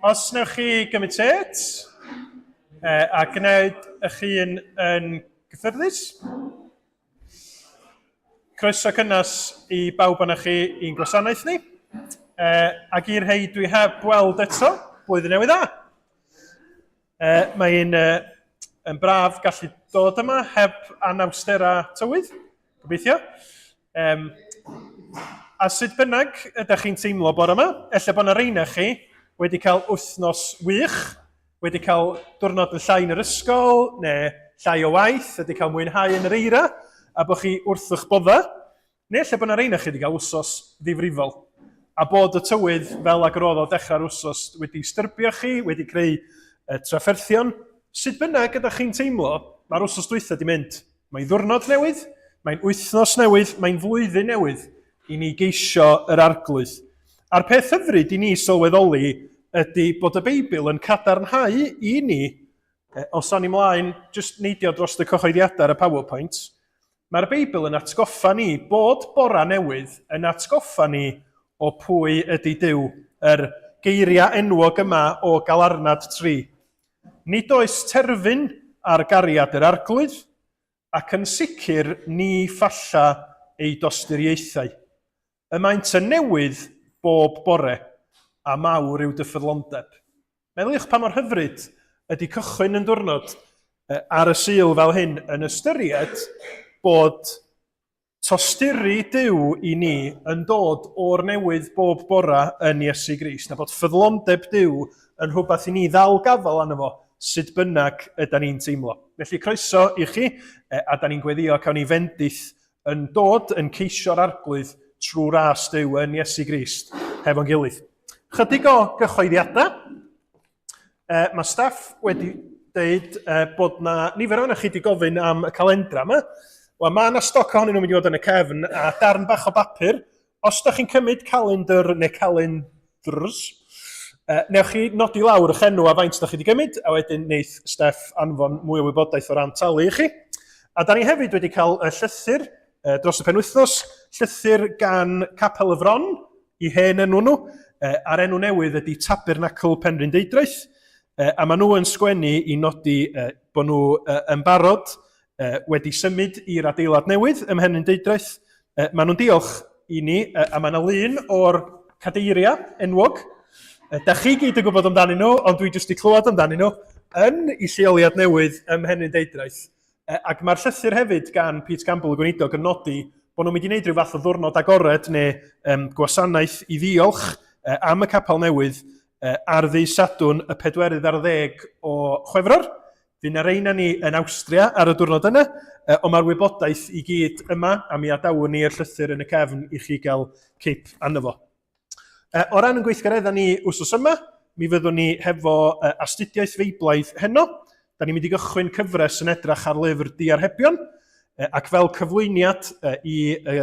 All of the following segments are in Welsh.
Os wnewch chi gymryd set a gwneud eich hun yn gyffyrddus. Croeso cynnes i bawb o'na chi i'n gwasanaeth ni. Ac i'r rhai dwi heb weld eto, blwyddyn newydd dda. Mae'n yn braf gallu dod yma heb anawsterau tywydd, gobeithio. Um, a sut bynnag ydych chi'n teimlo bore yma, ella bod yna reina chi wedi cael wythnos wych, wedi cael diwrnod yn llai yn yr ysgol, neu llai o waith, wedi cael mwynhau yn yr eira, a bod chi wrth eich bodda. Neu ella bod 'na rei 'na chi 'di gael wsos ddifrifol, a bod y tywydd fel ag yr oedd o dechrau'r wsos wedi styrbio chi, wedi creu trafferthion. Sut bynnag ydych chi'n teimlo, mae'r wsos dwytha 'di mynd. Mae'n ddiwrnod newydd, mae'n wythnos newydd, mae'n flwyddyn newydd i ni geisio yr Arglwydd. A'r peth hyfryd i ni sylweddoli ydy bod y Beibl yn cadarnhau i ni, os awn ni mlaen, jyst neidio dros y cyhoeddiadau ar y PowerPoint, Mae'r Beibl yn atgoffa ni bod bora newydd yn atgoffa ni o pwy ydy Duw, yr geiriau enwog yma o Galarnad 3. Nid oes terfyn ar gariad yr Arglwydd, ac yn sicr ni phalla ei dosturiaethau. Y maent yn newydd bob bore, a mawr yw dy ffyddlondeb. Meddyliwch pa mor hyfryd ydy cychwyn yn diwrnod ar y Sul fel hyn yn ystyried bod tosturi Duw i ni yn dod o'r newydd bob bora yn Iesu Grist, a bod ffyddlondeb Duw yn rhywbeth i ni ddal gafael arno fo sut bynnag yda ni'n teimlo. Felly croeso i chi, a da ni'n gweddio cawn ni fendith yn dod yn ceisio'r Arglwydd trwy ras Duw yn Iesu Grist hefo'n gilydd. Chydig o gyhoeddiadau. E, mae staff wedi dweud e, bod na nifer ohonoch chi wedi gofyn am y calendra yma. Wel, mae yna stoc ohonyn nhw'n mynd i fod yn y cefn a darn bach o bapur. Os da chi'n cymryd calendr neu calendrs, e, newch chi nodi lawr eich enw a faint da chi wedi gymryd, a wedyn wneith Steff anfon mwy o wybodaeth o ran talu i chi. A da ni hefyd wedi cael y llythyr e, dros y penwythnos, llythyr gan Capel y Fron, i hen enw nhw, e, a'r enw newydd ydy Tabernacl Penrhyn Deudraeth, e, a maen nhw yn sgwennu i nodi e, bod nhw e, yn barod e, wedi symud i'r adeilad newydd ym Mhenrhyn Deudraeth. E, maen nhw'n diolch i ni, e, a mae yna lun o'r cadeiriau enwog. E, da chi gyd yn gwybod amdanyn nhw, ond dwi jyst wedi clywed amdanyn nhw yn i lleoliad newydd ym Mhenrhyn Deudraeth. Ac mae'r llythyr hefyd gan Pete Campbell, y gweinidog, yn nodi bod nhw'n mynd i wneud rhyw fath o ddwrnod agored neu um, gwasanaeth i ddiolch uh, am y capel newydd uh, ar ddydd Sadwrn y pedwerydd ar ddeg o Chwefror. Fydd na reina ni yn Awstria ar y diwrnod yna, uh, ond mae'r wybodaeth i gyd yma, a mi adawwn ni'r llythyr yn y cefn i chi gael cip arno fo. O ran yn gweithgareddau ni wsos yma, mi fyddwn ni hefo astudiaeth Feiblaidd heno. Da ni'n mynd i gychwyn cyfres yn edrach ar lyfr Diarhebion, ac fel cyflwyniad i y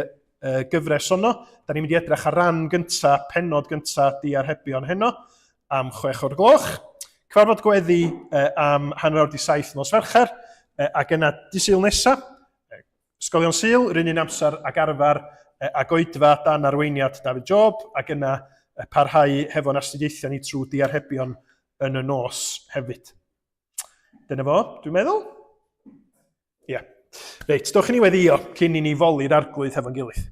gyfres honno, da ni'n mynd i edrach ar ran gyntaf, penod gyntaf Diarhebion heno, am 6 o'r gloch. Cyfarfod gweddi am 6:30 nos Fercher, ac yna dydd Sul nesaf, Ysgolion Sul, yr un un amser ag arfer, ag oedfa dan arweiniad David Job, ac yna parhau hefo'n astudiaethau ni trwy diarhebion yn y nos hefyd. Dyna fo, dwi'n meddwl. Ie. Yeah. Reit, dowch i ni weddio cyn i ni foli'r arglwydd hefo'n gilydd.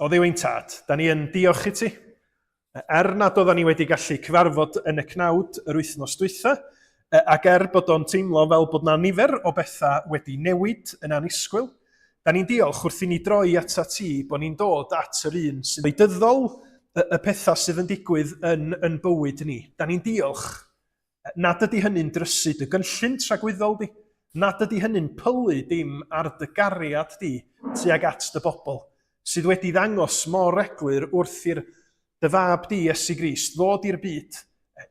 O Dduw ein Tad, da ni yn diolch i ti. Er nad oedden ni wedi gallu cyfarfod yn y cnawd yr wythnos dwytha, ac er bod o'n teimlo fel bod na nifer o bethau wedi newid yn annisgwyl, da ni'n diolch wrth i ni droi ata ti bod ni'n dod at yr un sy'n wleidyddol y pethau sydd yn digwydd yn yn bywyd ni. Da ni'n diolch Nad ydy hynny'n drysu dy gynllun tragwyddol di, nad ydy hynny'n pylu dim ar dy gariad di tuag at dy bobl, sydd wedi ddangos mor eglur wrth i'r dy fab di, Iesu Grist, ddod i'r byd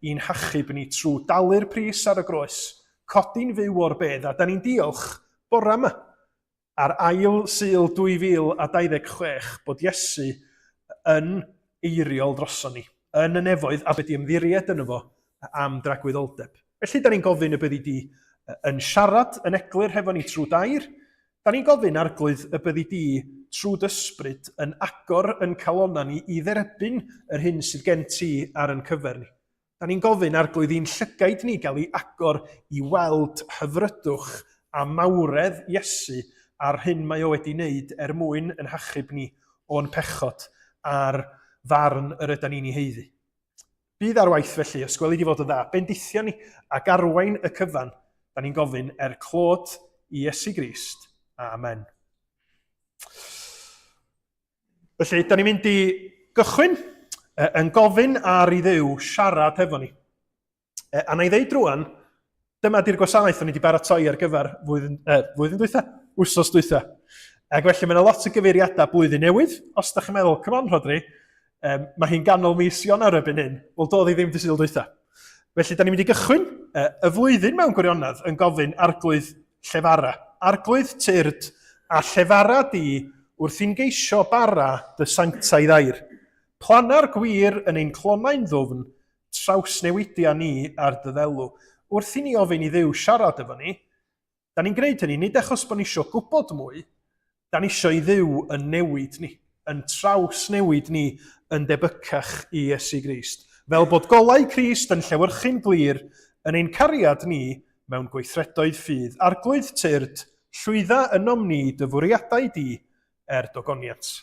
i'n hachub ni trwy dalu'r pris ar y groes, codi'n fyw o'r bedd, a da ni'n diolch bora yma Ar ail Sul 2026 bod Iesu yn eiriol droson ni, yn y nefoedd a wedi ymddiried yno fo am dragwyddoldeb. Felly da ni'n gofyn y byddi di yn siarad yn eglur hefo ni trwy dair. Da ni'n gofyn, Arglwydd, y byddi di trwy d'ysbryd, yn agor yn calonnau ni i dderbyn yr hyn sydd gen ti ar yn cyfer ni. Da ni'n gofyn, Arglwydd, i'n llygaid ni gael ei agor i weld hyfrydwch a mawredd Iesu a'r hyn mae o wedi wneud er mwyn yn hachub ni o'n pechod a'r farn yr ydan ni'n ei haeddu. Bydd ar waith felly, os gweli di fod yn dda, bendithio ni ac arwain y cyfan, da ni'n gofyn er clod i Iesu Grist. Amen. Felly, da ni'n mynd i gychwyn yn gofyn ar i Dduw siarad hefo ni. A na i ddeud rwan, dyma di'r gwasanaeth o'n i wedi baratoi ar gyfer flwyddyn, eh, flwyddyn dwytha, wsos dwytha. Ac felly mae yna lot o gyfeiriadau blwyddyn newydd. Os da chi'n meddwl, come on Rhodri, um, mae hi'n ganol mis Ionawr erbyn hyn. Wel, doedd hi ddim dy Sul dwytha. Felly, da ni'n mynd i gychwyn y flwyddyn mewn gwirionedd yn gofyn arglwydd llefara. Arglwydd tyrd a llefara di wrth i'n geisio bara dy sanctaidd air. Planna'r gwir yn ein clonau'n ddwfn, trawsnewidia ni ar dy ddelw. Wrth i ni ofyn i Dduw siarad efo ni, Da ni'n gwneud hynny nid achos bod ni isio gwybod mwy, da ni isio i Dduw yn newid ni, yn trawsnewid ni yn debycach i Iesu Grist, fel bod golau Crist yn llewyrchu'n glir yn ein cariad ni mewn gweithredoedd ffydd. Arglwydd tyrd, llwydda ynom ni dy fwriadau di er dogoniant.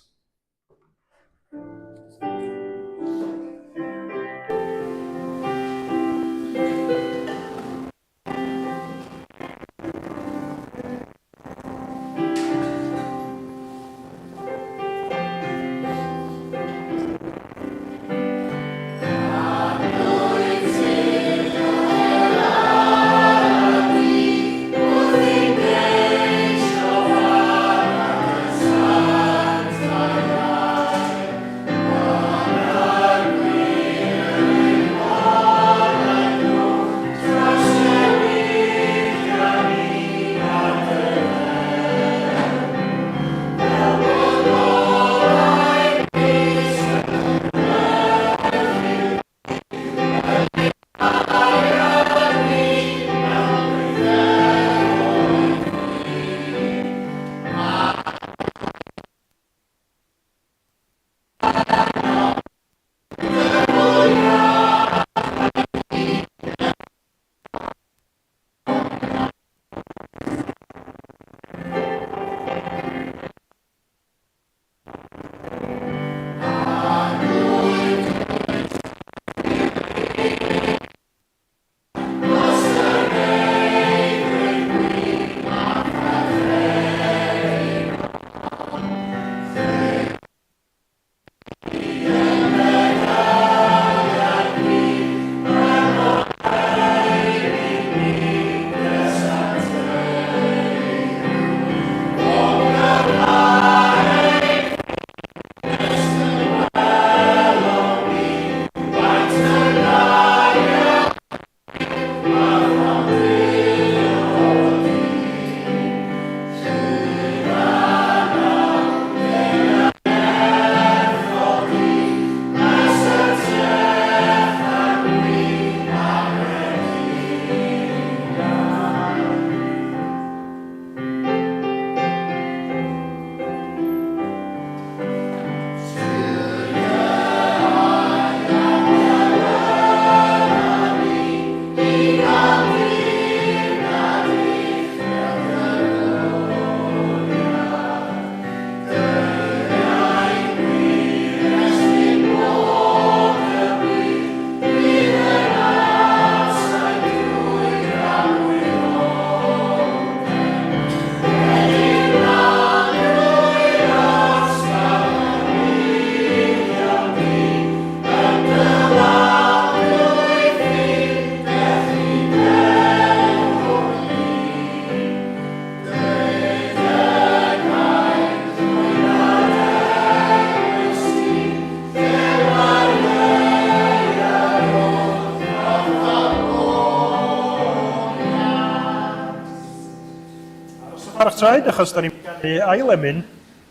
Ar eich traed, achos da ni'n ganu ail emyn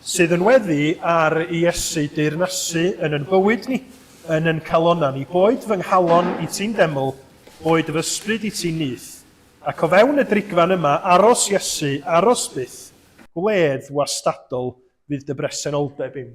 sydd yn weddi ar Iesu deyrnasu yn yn bywyd ni, yn yn calonnau ni. Boed fy nghalon i ti'n deml, boed fy ysbryd i ti'n nyth. Ac o fewn y drigfan yma, aros Iesu, aros byth, gwledd wastadol fydd dy bresenoldeb im.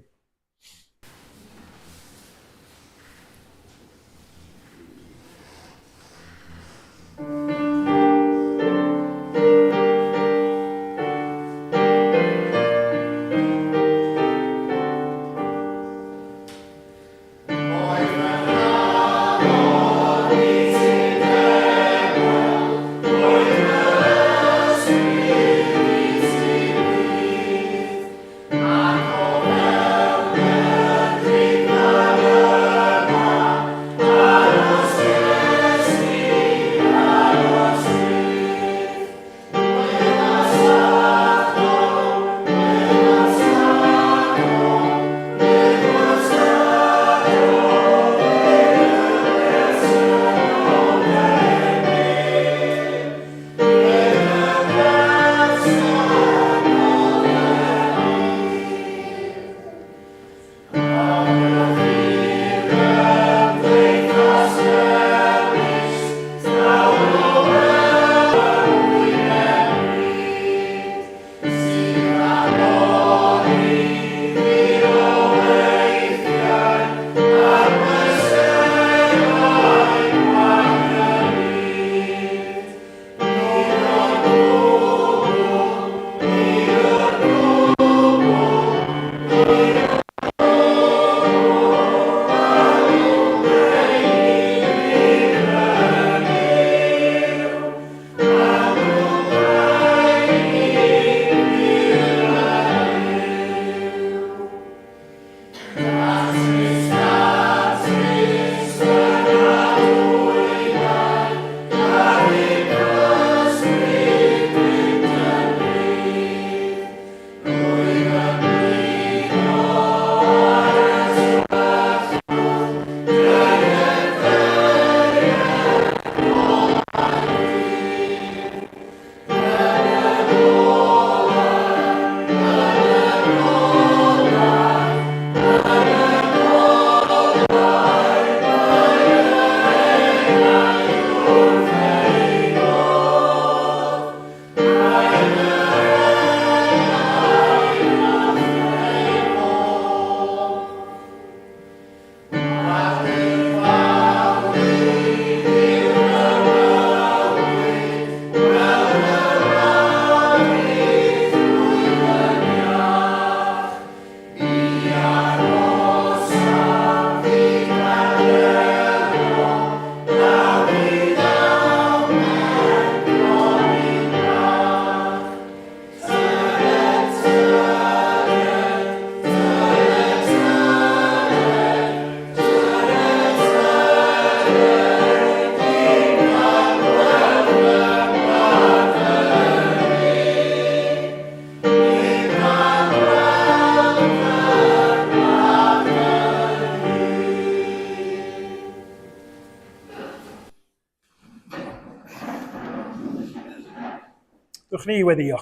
Dwch ni i weddio.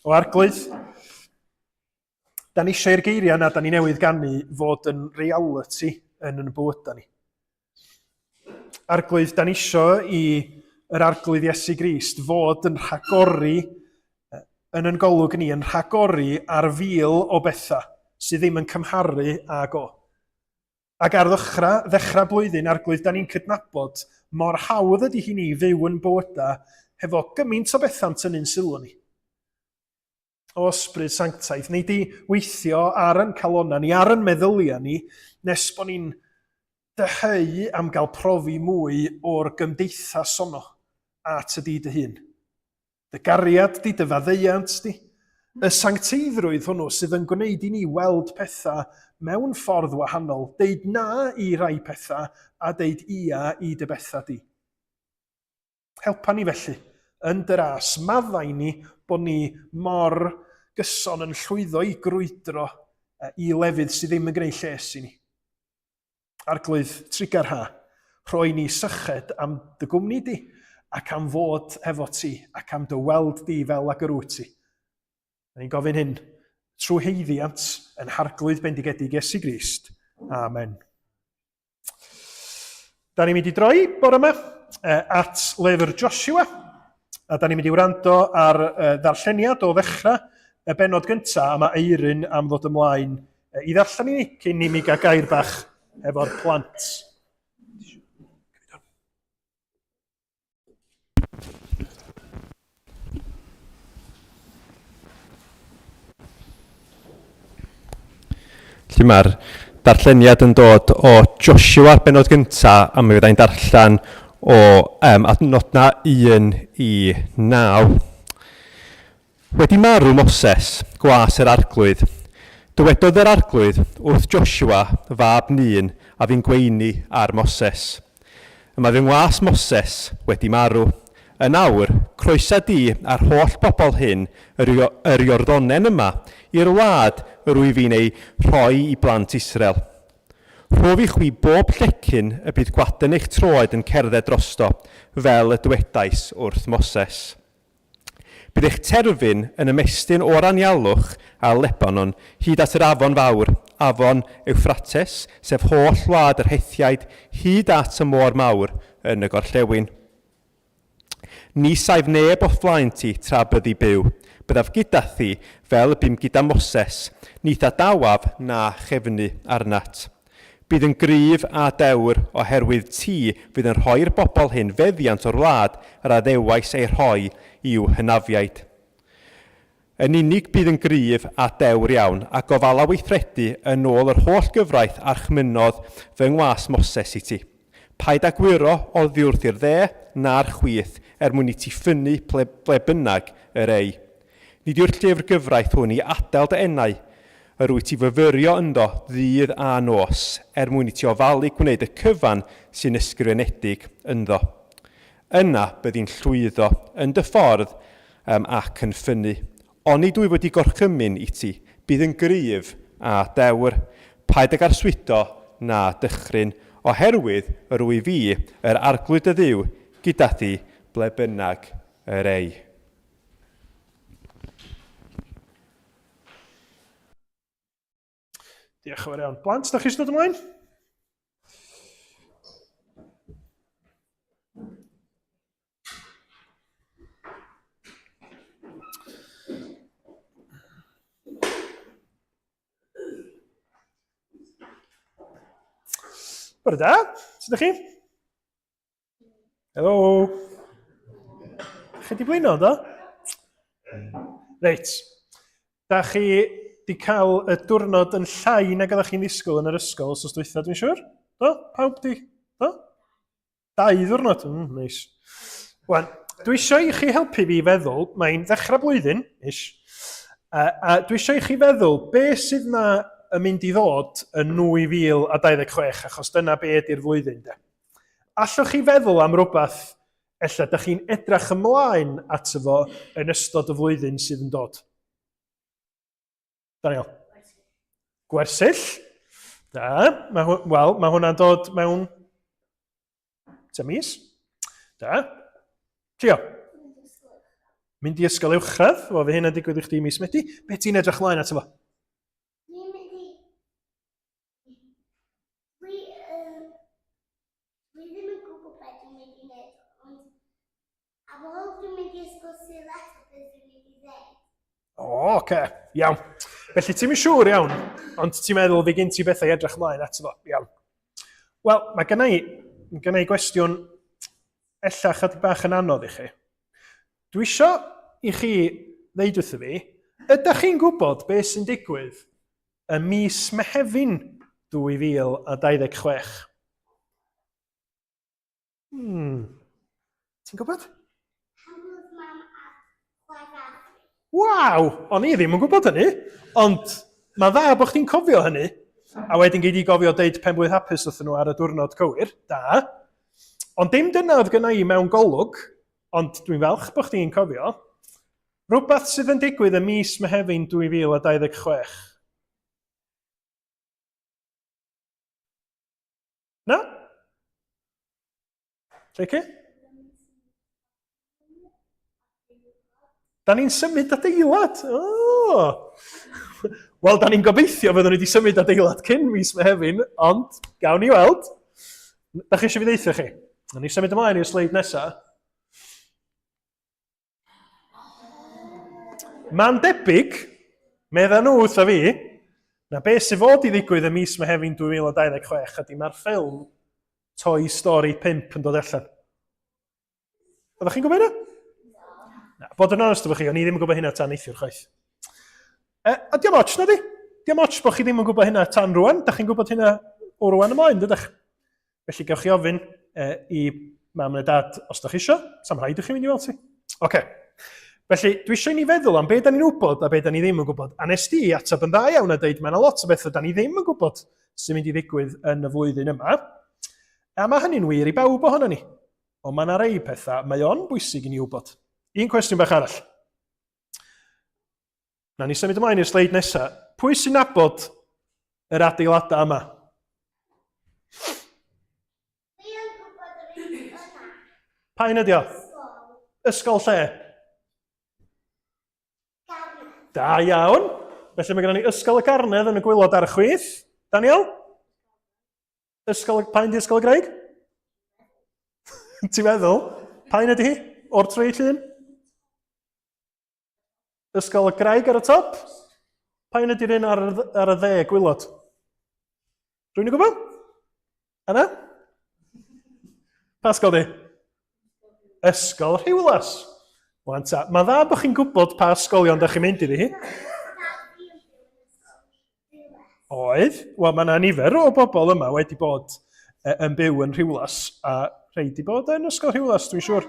O arglwydd, da ni eisiau i'r geiriau yna da ni newydd ganu fod yn reality yn yn bywydau ni. Arglwydd, da ni eisiau i yr arglwydd Iesu Grist fod yn rhagori yn yn golwg ni, yn rhagori ar fil o bethau sydd ddim yn cymharu ag o. Ac ar ddechrau, ddechrau blwyddyn, Arglwydd, da ni'n cydnabod mor hawdd ydy hi ni fyw yn bywydau hefo gymaint o bethau'n tynnu'n sylw ni. O Ysbryd Sanctaidd, nei di weithio ar yn calonnau ni, ar yn meddyliau ni, nes bod ni'n dyheu am gael profi mwy o'r gymdeithas honno at y di dy hun. Dy gariad di, dy faddeuant di, y sancteiddrwydd hwnnw sydd yn gwneud i ni weld pethau mewn ffordd wahanol, deud na i rai pethau a deud ia i dy bethau di. Helpa ni felly, yn dy ras, maddau ni bod ni mor gyson yn llwyddo i grwydro i lefydd sydd ddim yn gwneud lles i ni. Arglwydd trugarha, rhoi ni syched am dy gwmni di, ac am fod efo ti, ac am dy weld di fel ag yr wyt ti. Da ni'n gofyn hyn trwy heiddiant yn Harglwydd bendigedig Iesu Grist. Amen. Da ni'n mynd i droi bore yma at lyfr Joshua, a da ni'n mynd i wrando ar ddarlleniad o ddechrau y bennod gyntaf, a mae Eirin am ddod ymlaen i ddarllen i ni cyn i mi gael gair bach efo'r plant. Felly mae'r darlleniad yn dod o Joshua, benod gyntaf, a mi fyddai'n darllen o um, adnodna 1 i 9. Wedi marw Moses, gwas yr Arglwydd, dywedodd yr Arglwydd wrth Josua, fab Nun, a fu'n gweini ar Moses, Y mae fy ngwas Moses wedi marw. Yn awr, croesa di a'r holl bobl hyn yr, yr Iorddonen yma i'r wlad yr wyf fi'n ei rhoi i blant Israel. Rhof i chwi bob llecyn y bydd gwaden eich troed yn cerdded drosto, fel y dywedais wrth Moses. Bydd eich terfyn yn ymestyn o'r anialwch ar Lebanon hyd at yr afon fawr, afon Ewffrates, sef holl wlad yr Hethiaid, hyd at y môr mawr yn y gorllewin. Ni saif neb o'th flaen ti tra byddi byw. Byddaf gyda thi fel y bum gyda Moses, ni'th adawaf na chefnu arnat. Bydd yn gryf a dewr, oherwydd ti fydd yn rhoi'r bobl hyn feddiant o'r wlad yr addewais ei rhoi i'w hynafiaid. Yn unig bydd yn gryf a dewr iawn, a gofala weithredu yn ôl yr holl gyfraith archmynnodd fy ngwas Moses i ti. Paid â gwyro oddiwrth i'r dde na'r chwith, er mwyn i ti ffynnu ple, ble bynnag yr ei. Nid yw'r llyfr gyfraith hwn i adael dy enau, yr wyt ti fyfyrio ynddo ddydd a nos, er mwyn i ti ofalu gwneud y cyfan sy'n ysgrifenedig ynddo. Yna byddi'n llwyddo yn dy ffordd um, ac yn ffynnu. Onid wyf wedi gorchymyn i ti, bydd yn gryf a dewr. Paid ag arswydo na dychryn, oherwydd yr wyf fi, yr Arglwydd dy Dduw, gyda thi ble bynnag yr ei. Diolch yn fawr iawn. Blant, da chi eisiau dod ymlaen? Bore da, sut ydych chi? Helo! Chi di blino, do? Reit. Da chi di cael y diwrnod yn llai nag oeddech chi'n ddisgwyl yn yr ysgol os dwytha, dwi'n siŵr? Do? Pawb di? Do? Dau ddiwrnod? Mm, neis. Wan, dwi eisiau i chi helpu fi feddwl, mae'n ddechrau blwyddyn, ish, a, a dwi eisiau i chi feddwl be sydd na yn mynd i ddod yn 2026, achos dyna be ydy'r flwyddyn, de. Allwch chi feddwl am rywbeth ella dych chi'n edrych ymlaen ato fo yn ystod y flwyddyn sydd yn dod? Daniel. Gwersyll. Da. Mae, wel, mae hwnna'n dod mewn tua mis. Da. Trio. Mynd i ysgol uwchradd. Wel, fe hynna'n digwydd i chdi mis Medi. Be ti'n edrych ymlaen ato fo? Dwi'n mynd i Dwi, um, dwi ddim yn gwybod beth dwi'n mynd i wneud, ond ar ôl dwi'n mynd i ysgol Sul eto, beth dwi'n mynd i ddeud. O, oh, oce, okay. iawn. Felly ti'n mynd siŵr iawn, ond ti'n meddwl fi gen ti bethau i edrych ymlaen ato fo, iawn. Wel, mae gennau i, mae gennau i gwestiwn ella chydig bach yn anodd i chi. Dwi isio i chi ddeud wrtho fi, ydych chi'n gwybod beth sy'n digwydd ym mis Mehefin 2026. Hmm. Ti'n gwybod? Cafodd mam a chwaer fach fi. Waw! O'n i ddim yn gwybod hynny. Ond mae'n dda bod chdi'n cofio hynny. A wedyn gei di gofio deud pen-blwydd hapus wrthyn nhw ar y diwrnod cywir. Da. Ond dim dyna oedd gynna i mewn golwg, ond dwi'n falch bod chdi'n cofio. Rhywbeth sydd yn digwydd ym mis Mehefin 2026. Na? Lleci? Da ni'n symud adeilad. Oh. Wel, da ni'n gobeithio fyddwn ni wedi symud adeilad cyn mis Mehefin, ond gawn ni weld. Da chi eisiau fi ddeithio chi? Na ni symud ymlaen i'r sleid nesaf. Mae'n debyg, Medda nhw wrtha fi, na be sydd fod i ddigwydd ym mis Mehefin 2026 ydy mae'r ffilm Toy Story 5 yn dod allan. Oeddech chi'n gwybod hynna? Na, bod yn onest efo chi, o'n i ddim yn gwybod hynna tan neithiwr chwaith. E, a diolch ots, na di? Diolch ots bod chi ddim yn gwybod hynna tan rwan. Da chi'n gwybod hynna o rwan ymlaen, dydych? Felly gewch chi ofyn e, i mam neu dad os da chi isio. Sam rhaid i chi mynd i weld ti. Oce. Okay. Felly, dwi eisiau i ni feddwl am be da ni'n wybod a be da ni ddim yn gwybod. A nes di ateb yn dda iawn a dweud mae yna lot o bethau da ni ddim yn gwybod sy'n mynd i ddigwydd yn y flwyddyn yma. A mae hynny'n wir i bawb ohono ni. Ond mae yna rei pethau mae o'n bwysig i ni wybod. Un cwestiwn bach arall. Na ni symud ymlaen i'r sleid nesaf. Pwy sy'n nabod yr adeiladau yma? Pa un ydi o? Ysgol lle? Da iawn. Felly mae gennym ni Ysgol y Garnedd yn y gwylod ar y chwith. Daniel? Ysgol, pa un di Ysgol y Graig? Ti'n meddwl? Pa un ydi hi? O'r tri llun? Ysgol y Graig ar y top? Pa un ydy'r un ar, ar y dde, gwylod? Rwy'n yn gwybod? Yna? Pa ysgol di? Ysgol Rhiwlas. Wan ta, mae'n dda bod chi'n gwybod pa ysgolion da chi'n mynd iddi hi. Oedd. Wel, mae yna nifer o bobl yma wedi bod yn byw yn Rhiwlas, a rhai wedi bod yn Ysgol Rhiwlas, dwi'n siŵr.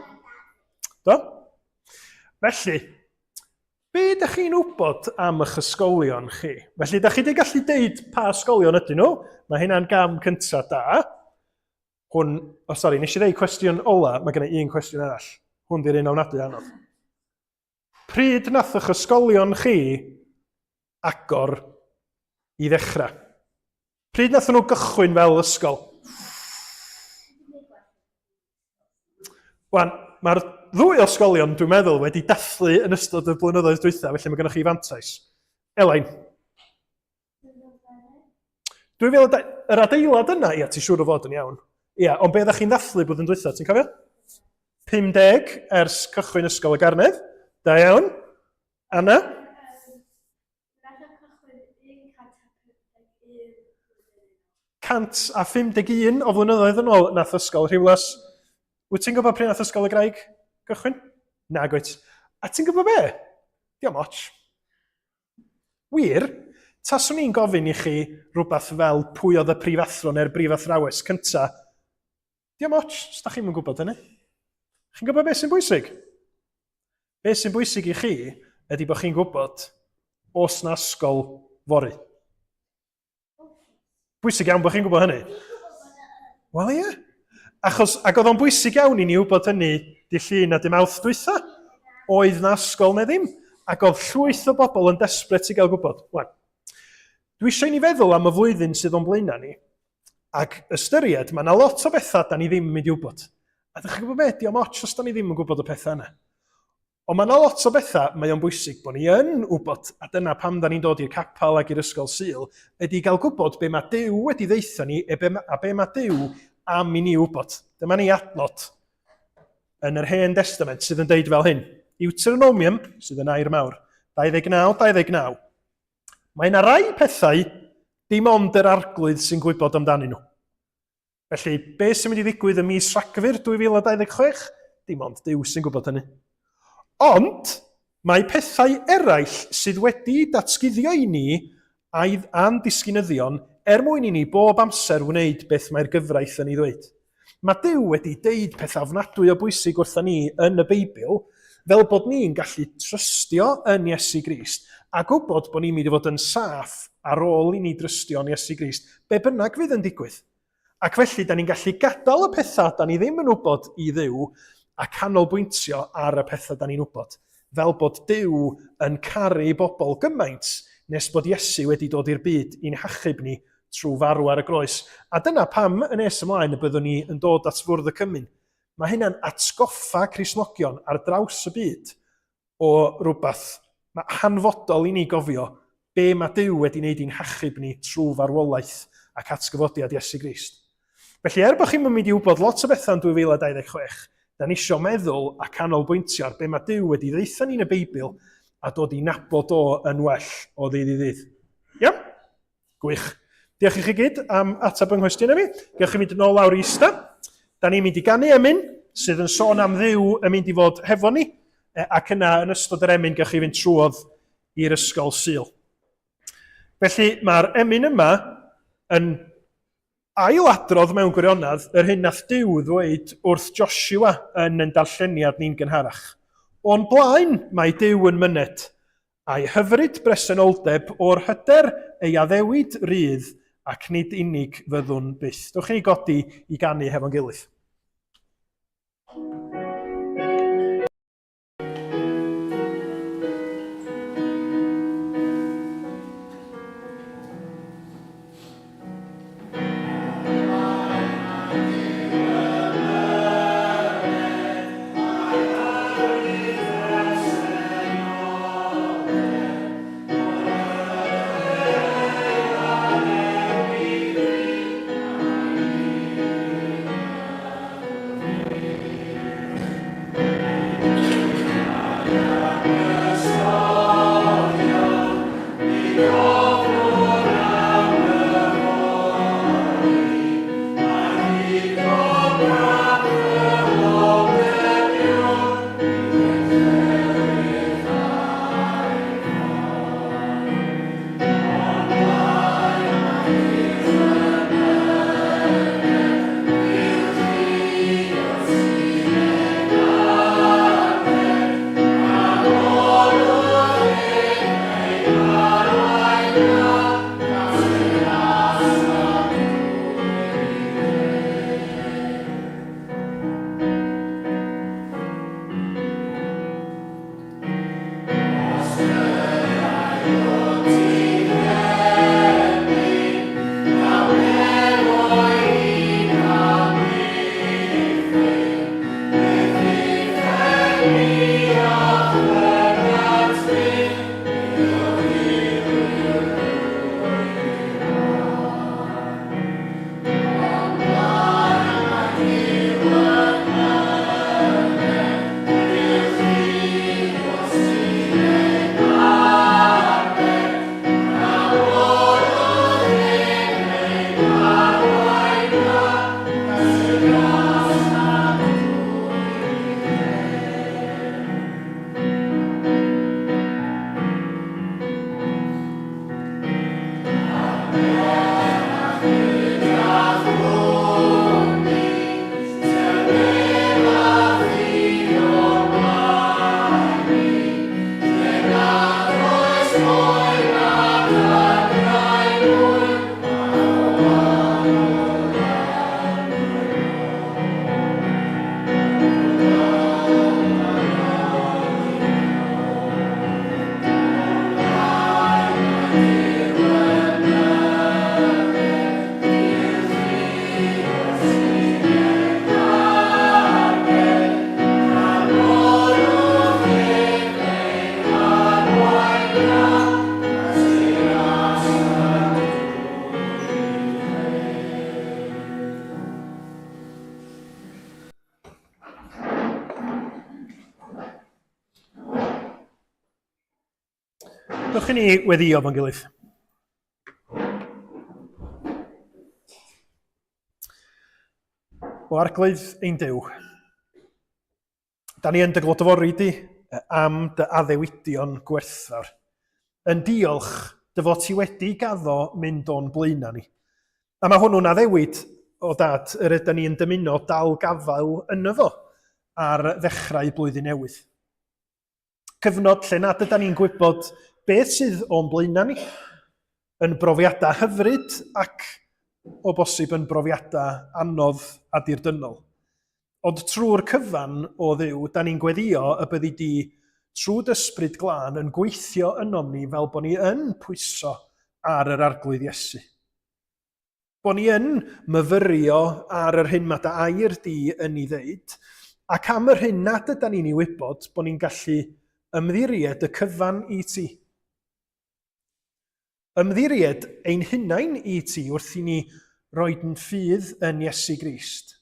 Do? Felly, be ydych chi'n wybod am eich ysgolion chi? Felly, ydych chi wedi gallu deud pa ysgolion ydyn nhw? Mae hynna'n gam cyntaf da. Hwn, o oh, sori, nes i ddeud cwestiwn ola, mae gen i un cwestiwn arall. Hwn di'r un ofnadwy anodd. Pryd nath eich ysgolion chi agor i ddechrau? Pryd nath nhw gychwyn fel ysgol? Wan, mae'r ddwy ysgolion, dwi'n meddwl, wedi dathlu yn ystod y blynyddoedd dwytha, felly mae gennych chi fantais. Elain. 2002, yr adeilad yna, ia, ti'n siŵr o fod yn iawn. Ia, ond be ddech chi'n ddathlu blwyddyn dwytha, ti'n cofio? 50 ers cychwyn Ysgol y Garnedd. Da iawn. Anna? 151 o flynyddoedd yn ôl nath Ysgol Rhiwlas. Wyt ti'n gwybod pryd nath Ysgol y Graig gychwyn? Nag wyt. A ti'n gwybod be? Diolch ots. Wir, taswn i'n gofyn i chi rhywbeth fel pwy oedd y prifathro neu'r brifathrawes cynta, diom ots, os da chi'm yn gwybod hynny. Chi'n gwybod beth sy'n bwysig? Beth sy'n bwysig i chi ydy bod chi'n gwybod os na ysgol fory. Bwysig iawn bod chi'n gwybod hynny. Wel ie. Achos, ac oedd o'n bwysig iawn i ni wybod hynny dy llun a dy mawrth dwytha. Oedd na ysgol neu ddim. Ac oedd llwyth o bobl yn desbryd i gael gwybod. Wan, dwi eisiau i ni feddwl am y flwyddyn sydd o'n blaenau ni. Ac ystyried, mae yna lot o bethau da ni ddim yn mynd i wybod. A ydych chi'n gwybod beth, diolch ots os da ni ddim yn gwybod y pethau yna. Ond mae yna lot o bethau mae o'n bwysig bod ni yn wybod, a dyna pam da ni'n dod i'r capel ac i'r ysgol Sul, ydy i gael gwybod be mae Duw wedi ddeutha ni e be, a be mae Duw am i ni wybod. Dyma ni adnod yn yr Hen Testament sydd yn deud fel hyn. Deuteronomium, sydd yn air mawr, 29, 29. Mae yna rai pethau dim ond yr arglwydd sy'n gwybod amdanyn nhw. Felly, be sy'n mynd i ddigwydd ym mis Rhagfyr 2026? Dim ond Duw sy'n gwybod hynny. Ond, mae pethau eraill sydd wedi datguddio i ni a'i a'n disgynyddion er mwyn i ni bob amser wneud beth mae'r gyfraith yn ei ddweud. Mae Duw wedi deud pethau ofnadwy o bwysig wrtha ni yn y Beibl, fel bod ni'n gallu trystio yn Iesu Grist a gwybod bod ni'n mynd i fod yn saff ar ôl i ni drystio yn Iesu Grist, be bynnag fydd yn digwydd. Ac felly, da ni'n gallu gadael y pethau da ni ddim yn wybod i Dduw a canolbwyntio ar y pethau da ni'n wybod, fel bod Duw yn caru ei bobl gymaint nes bod Iesu wedi dod i'r byd i'n hachub ni trwy farw ar y groes. A dyna pam, yn nes ymlaen, y byddwn ni yn dod at fwrdd y cymun. Mae hynna'n atgoffa Cristnogion ar draws y byd o rywbeth mae hanfodol i ni gofio be mae Duw wedi wneud i'n hachub ni trwy farwolaeth ac atgyfodiad Iesu Grist. Felly, er bod chi'n mynd i wybod lot o bethau yn 2026, da ni isio meddwl a canolbwyntio ar be mae Duw wedi ddeutha ni yn y Beibl a dod i nabod o yn well o ddydd i ddydd. Iawn? Gwych. Diolch i chi gyd am ateb yng nghwestiwn i fi. Gewch chi mynd yn ôl lawr i ista. Da ni'n mynd i ganu emyn sydd yn sôn am Dduw yn mynd i fod hefo ni, ac yna yn ystod yr emyn gewch chi fynd trwodd i'r ysgol Sul. Felly mae'r emyn yma yn ailadrodd mewn gwirionedd yr hyn nath Duw ddweud wrth Joshua yn ein darlleniad ni'n gynharach. O'n blaen mae Duw yn myned, a'i hyfryd bresenoldeb o'r hyder ei addewid rydd ac nid unig fyddwn byth. Dewch i ni godi i ganu hefo'n gilydd. Dewch i ni weddio fo'n gilydd. O arglwydd ein Duw, da ni yn dy glodfori di am dy addewidion gwerthfawr. Yn diolch dy fod ti wedi gaddo mynd o'n blaenau ni. A mae hwnnw'n addewid o dad yr ydyn ni yn dymuno dal gafael yno fo ar ddechrau blwyddyn newydd. Cyfnod lle nad yda ni'n gwybod beth sydd o'n blaenau ni, yn brofiadau hyfryd ac o bosib yn brofiadau anodd a dirdynnol. Ond trwy'r cyfan o Dduw, da ni'n gweddio y byddi di trwy d'ysbryd glân yn gweithio ynom ni fel bod ni yn pwyso ar yr Arglwydd Iesu. Bo ni yn myfyrio ar yr hyn mae dy air di yn ei ddeud, ac am yr hyn nad yda ni'n ei wybod, bo ni'n gallu ymddiried y cyfan i ti. Ymddiried ein hunain i ti wrth i ni roed yn ffydd yn Iesu Grist.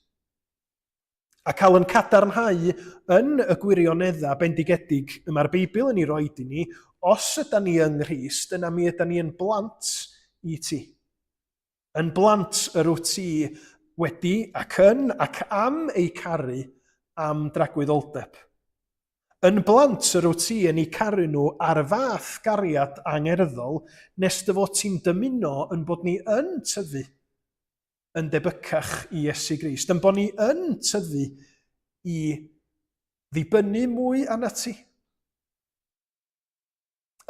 A cael yn cadarnhau yn y gwirioneddau bendigedig y mae'r Beibl yn ei roed i ni, os yda ni yng Nghrist, yna mi yda ni yn blant i ti. Yn blant yr wyt ti wedi ac yn ac am eu caru am dragwyddoldeb. Yn blant yr wyt ti yn eu caru nhw ar y fath gariad angerddol nes dy fod ti'n dymuno yn bod ni yn tyfu yn debycach i Iesu Grist, yn bod ni yn tyfu i ddibynnu mwy arnat ti.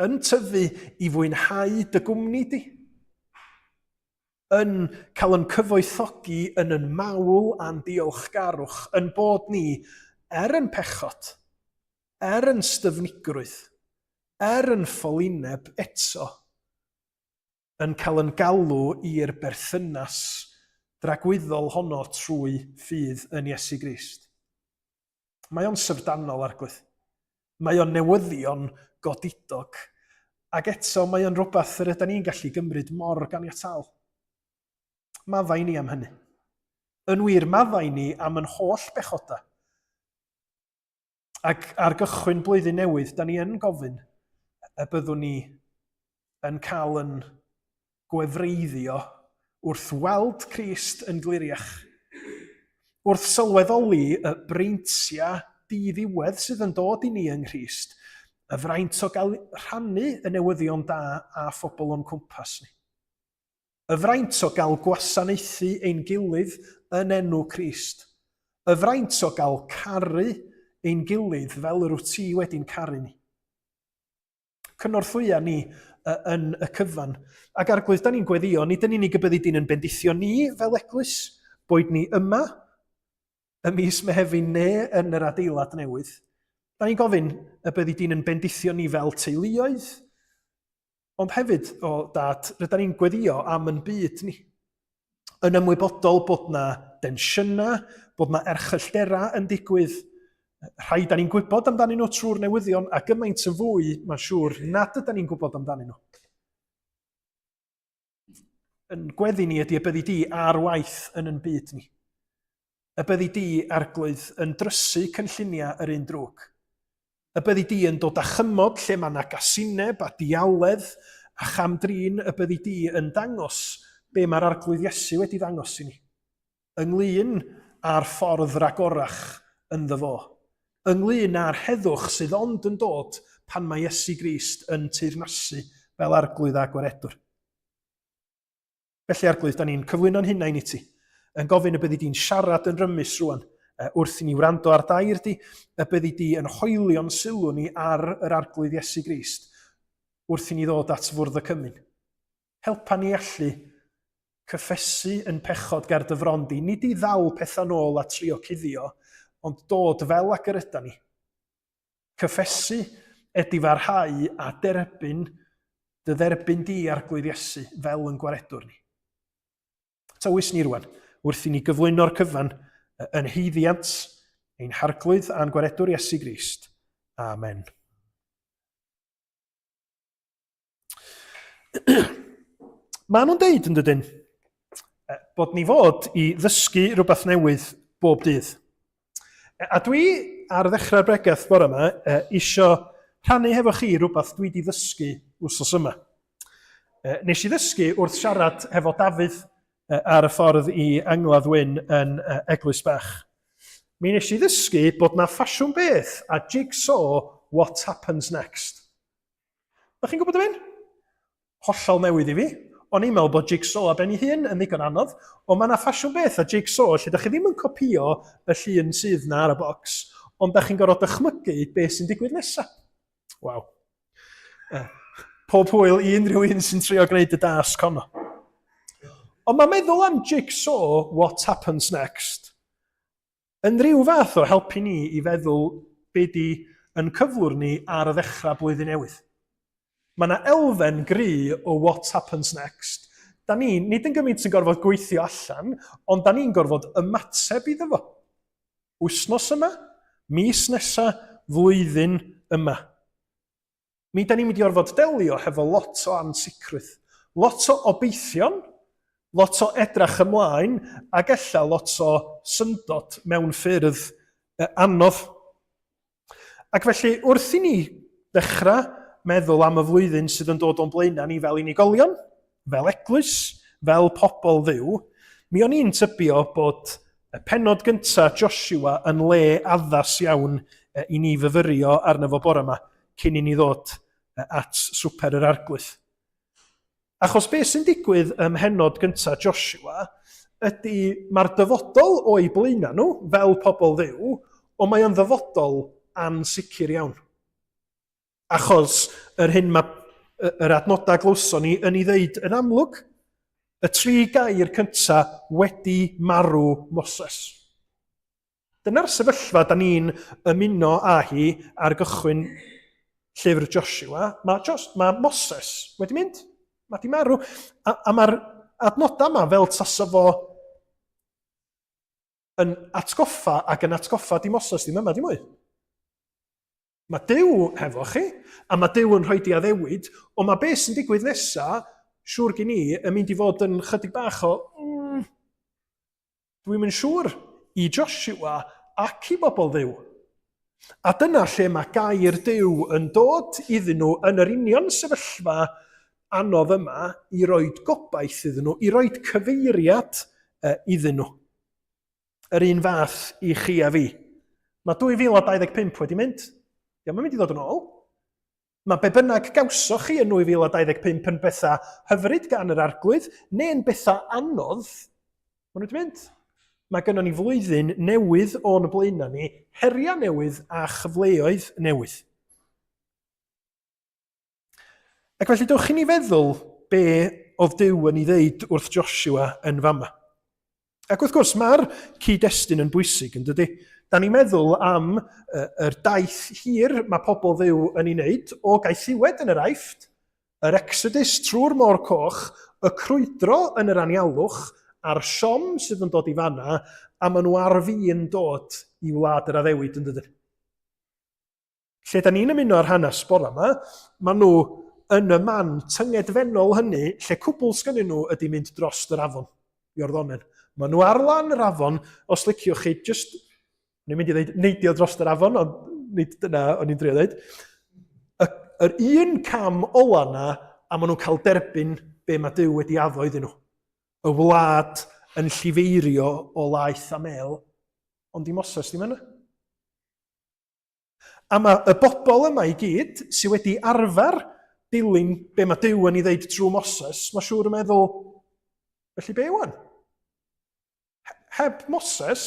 Yn tyfu i fwynhau dy gwmni di. Yn cael yn cyfoethogi yn yn mawl a'n diolchgarwch, yn bod ni, er yn pechod, er yn styfnigrwydd, er yn ffolineb eto, yn cael yn galw i'r berthynas dragwyddol honno trwy ffydd yn Iesu Grist. Mae o'n syfrdanol, Arglwydd. Mae o'n newyddion godidog. Ac eto, mae o'n rhywbeth yr ydan ni'n gallu gymryd mor ganiataol. Maddau ni am hynny. Yn wir, maddau ni am yn holl bechodau. Ac ar gychwyn blwyddyn newydd, da ni yn gofyn y byddwn ni yn cael yn gwefreiddio wrth weld Crist yn gliriach, wrth sylweddoli y breintiau diddiwedd sydd yn dod i ni yng Nghrist, y fraint o gael rhannu y newyddion da â phobl o'n cwmpas ni. Y fraint o gael gwasanaethu ein gilydd yn enw Crist. Y fraint o gael caru ein gilydd fel yr wyt ti wedi'n caru ni. Cynorthwya ni yn y cyfan. Ac Arglwydd, da ni'n gweddio, nid yn unig y byddi di'n yn bendithio ni fel eglwys, boed ni yma y mis Mehefin neu yn yr adeilad newydd. Da ni'n gofyn y byddi di'n yn bendithio ni fel teuluoedd, ond hefyd, o dad, rydyn ni'n gweddio am yn byd ni. Yn ymwybodol bod na densiynau, bod na erchyllterau yn digwydd, rhai da ni'n gwybod amdanyn nhw trwy'r newyddion, a gymaint yn fwy, mae'n siŵr, nad yda ni'n gwybod amdanyn nhw. Yn gweddi ni ydy y byddi di ar waith yn yn byd ni. Y byddi di, Arglwydd, yn drysu cynlluniau yr un drwg. Y byddi di yn dod â chymod lle mae yna gasineb a dialedd a cham-drin, y byddi di yn dangos be mae'r Arglwydd Iesu wedi ddangos i ni. Ynglyn â'r ffordd ragorach ynddo fo. Ynglyn â'r heddwch sydd ond yn dod pan mae Iesu Grist yn teyrnasu fel Arglwydd a Gwaredwr. Felly, Arglwydd, da ni'n cyflwyno'n hunain i ti, yn gofyn y byddi di'n siarad yn rymus rwan, wrth i ni wrando ar dair di, y byddi di yn hoelio'n sylw ni ar yr Arglwydd Iesu Grist, wrth i ni ddod at fwrdd y cymun. Helpa ni allu cyffesu yn pechod ger dy fron di, nid i ddal pethau nôl a trio cuddio, ond dod fel ag yr yda ni. Cyffesu, edifarhau a derbyn dy dderbyn di, Arglwydd Iesu, fel yn gwaredwr ni. Tywys ni rwan, wrth i ni gyflwyno'r cyfan yn haeddiant ein Harglwydd a'n Gwaredwr Iesu Grist. Amen. Maen nhw'n deud, yn dydyn, bod ni fod i ddysgu rhywbeth newydd bob dydd. A dwi ar ddechrau'r bregeth bore yma isio rhannu hefo chi rhywbeth dwi wedi ddysgu wythnos yma. Nes i ddysgu wrth siarad hefo Dafydd ar y ffordd i Angladd Wyn yn Eglwys Bach. Mi nes i ddysgu bod na ffasiwn beth a jigsaw what happens next. Dach chi'n gwybod am hyn? Hollol newydd i fi. O'n i'n meddwl bod jigsaw ar ben ei hun yn ddigon anodd, ond mae yna ffasiwn beth a jigsaw lle dach chi ddim yn copïo y llun sydd na ar y bocs, ond dach chi'n gorfod dychmygu beth sy'n digwydd nesaf. Waw. Pob hwyl i unrhyw un sy'n trio gwneud y dasg honno. Ond mae meddwl am jigsaw what happens next Yn rhyw fath o helpu ni i feddwl be di yn cyflwr ni ar ddechrau blwyddyn newydd. Mae yna elfen gry o what happens next. Da ni, nid yn gymaint yn gorfod gweithio allan, ond da ni'n gorfod ymateb iddo fo. Wythnos yma, mis nesa, flwyddyn yma. Mi da ni'n mynd i orfod delio hefo lot o ansicrwydd, lot o obeithion, Lot o edrach ymlaen ac ella lot o syndod mewn ffyrdd anodd. Ac felly, wrth i ni ddechrau meddwl am y flwyddyn sydd yn dod o'n blaenau ni fel unigolion, fel eglwys, fel pobl Dduw, mi o'n i'n tybio bod y pennod gyntaf Joshua yn le addas iawn i ni fyfyrio arno fo bore yma cyn i ni ddod at swper yr Arglwydd. Achos beth sy'n digwydd ym mhennod gyntaf Joshua ydy mae'r dyfodol o'i blaenau nhw, fel pobl Dduw, ond mae o'n ddyfodol ansicr iawn. Achos yr hyn mae yr adnodau glywson ni yn ei ddeud yn amlwg, y tri gair cyntaf wedi marw Moses. Dyna'r sefyllfa da ni'n ymuno â hi ar gychwyn llyfr Joshua. Mae, Jos, mae Moses wedi mynd. Mae di marw. A, a mae'r adnodau yma fel tasa fo yn atgoffa ac yn atgoffa di Moses ddim yma di mwy. Mae Duw hefo chi, a mae Duw yn rhoi di addewid, ond mae beth sy'n digwydd nesa, siŵr gen i, yn mynd i fod yn chydig bach o, mm, Dwi'm yn siŵr, i Joshua ac i bobl Dduw. A dyna lle mae gair Duw yn dod iddyn nhw yn yr union sefyllfa anodd yma i roed gobaith iddyn nhw, i roed cyfeiriad iddyn nhw. Yr un fath i chi a fi. Mae 2025 wedi mynd. Dio'm yn mynd i ddod yn ôl. Mae be bynnag gawsoch chi yn 2025 yn bethau hyfryd gan yr Arglwydd, neu'n bethau anodd, maen nhw wedi mynd. Mae gynnon ni flwyddyn newydd o'n blaenau ni, heriau newydd a chyfleoedd newydd. Ac felly dewch i ni feddwl be oedd Duw yn ei ddeud wrth Joshua yn fama. Ac wrth gwrs, mae'r cyd-destun yn bwysig, yn dydy? Da ni'n meddwl am yr daith hir mae pobl Dduw yn ei wneud o gaethiwed yn yr Aifft, yr Exodus trwy'r Môr Coch, y crwydro yn yr anialwch, a'r siom sydd yn dod i fanna, a maen nhw ar fin dod i wlad yr addewid, yn dydyn? Lle da ni'n ymuno â'r hanes bore yma, maen nhw yn y man tyngedfennol hynny lle cwbl sgynnyn nhw ydy mynd dros yr afon, Iorddonen. Maen nhw ar lan yr afon, os liciwch chi, just, ni'n mynd i ddeud neidio dros yr afon, ond nid dyna o'n i'n drio ddeud. Y, yr un cam ola na, a maen nhw'n cael derbyn be mae Duw wedi addo iddyn nhw. Y wlad yn llifeirio o laeth a mel, ond di Moses ddim yna. A mae y bobl yma i gyd sydd wedi arfer dilyn be mae Duw yn ei ddeud trwy Moses, mae siŵr yn meddwl, felly be wan? Heb Moses,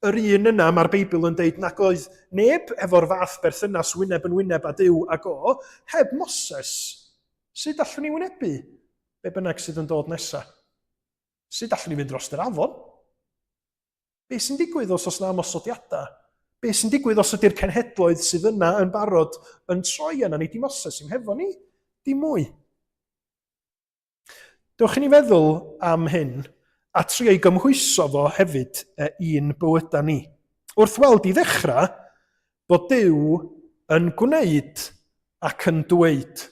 yr un yna mae'r Beibl yn deud nag oedd neb efo'r fath berthynas wyneb yn wyneb â Duw ag o, heb Moses, sut allwn ni wynebu be bynnag sydd yn dod nesaf? Sut allwn ni fynd dros yr afon? Be sy'n digwydd os oes 'na ymosodiadau? Be sy'n digwydd os ydy'r cenhedloedd sydd yna yn barod yn troi yna ni? Di Moses ddim hefo ni, dim mwy. Dewch i ni feddwl am hyn a trio ei gymhwyso fo hefyd i'n bywydau ni. Wrth weld i ddechrau bod Duw yn gwneud ac yn dweud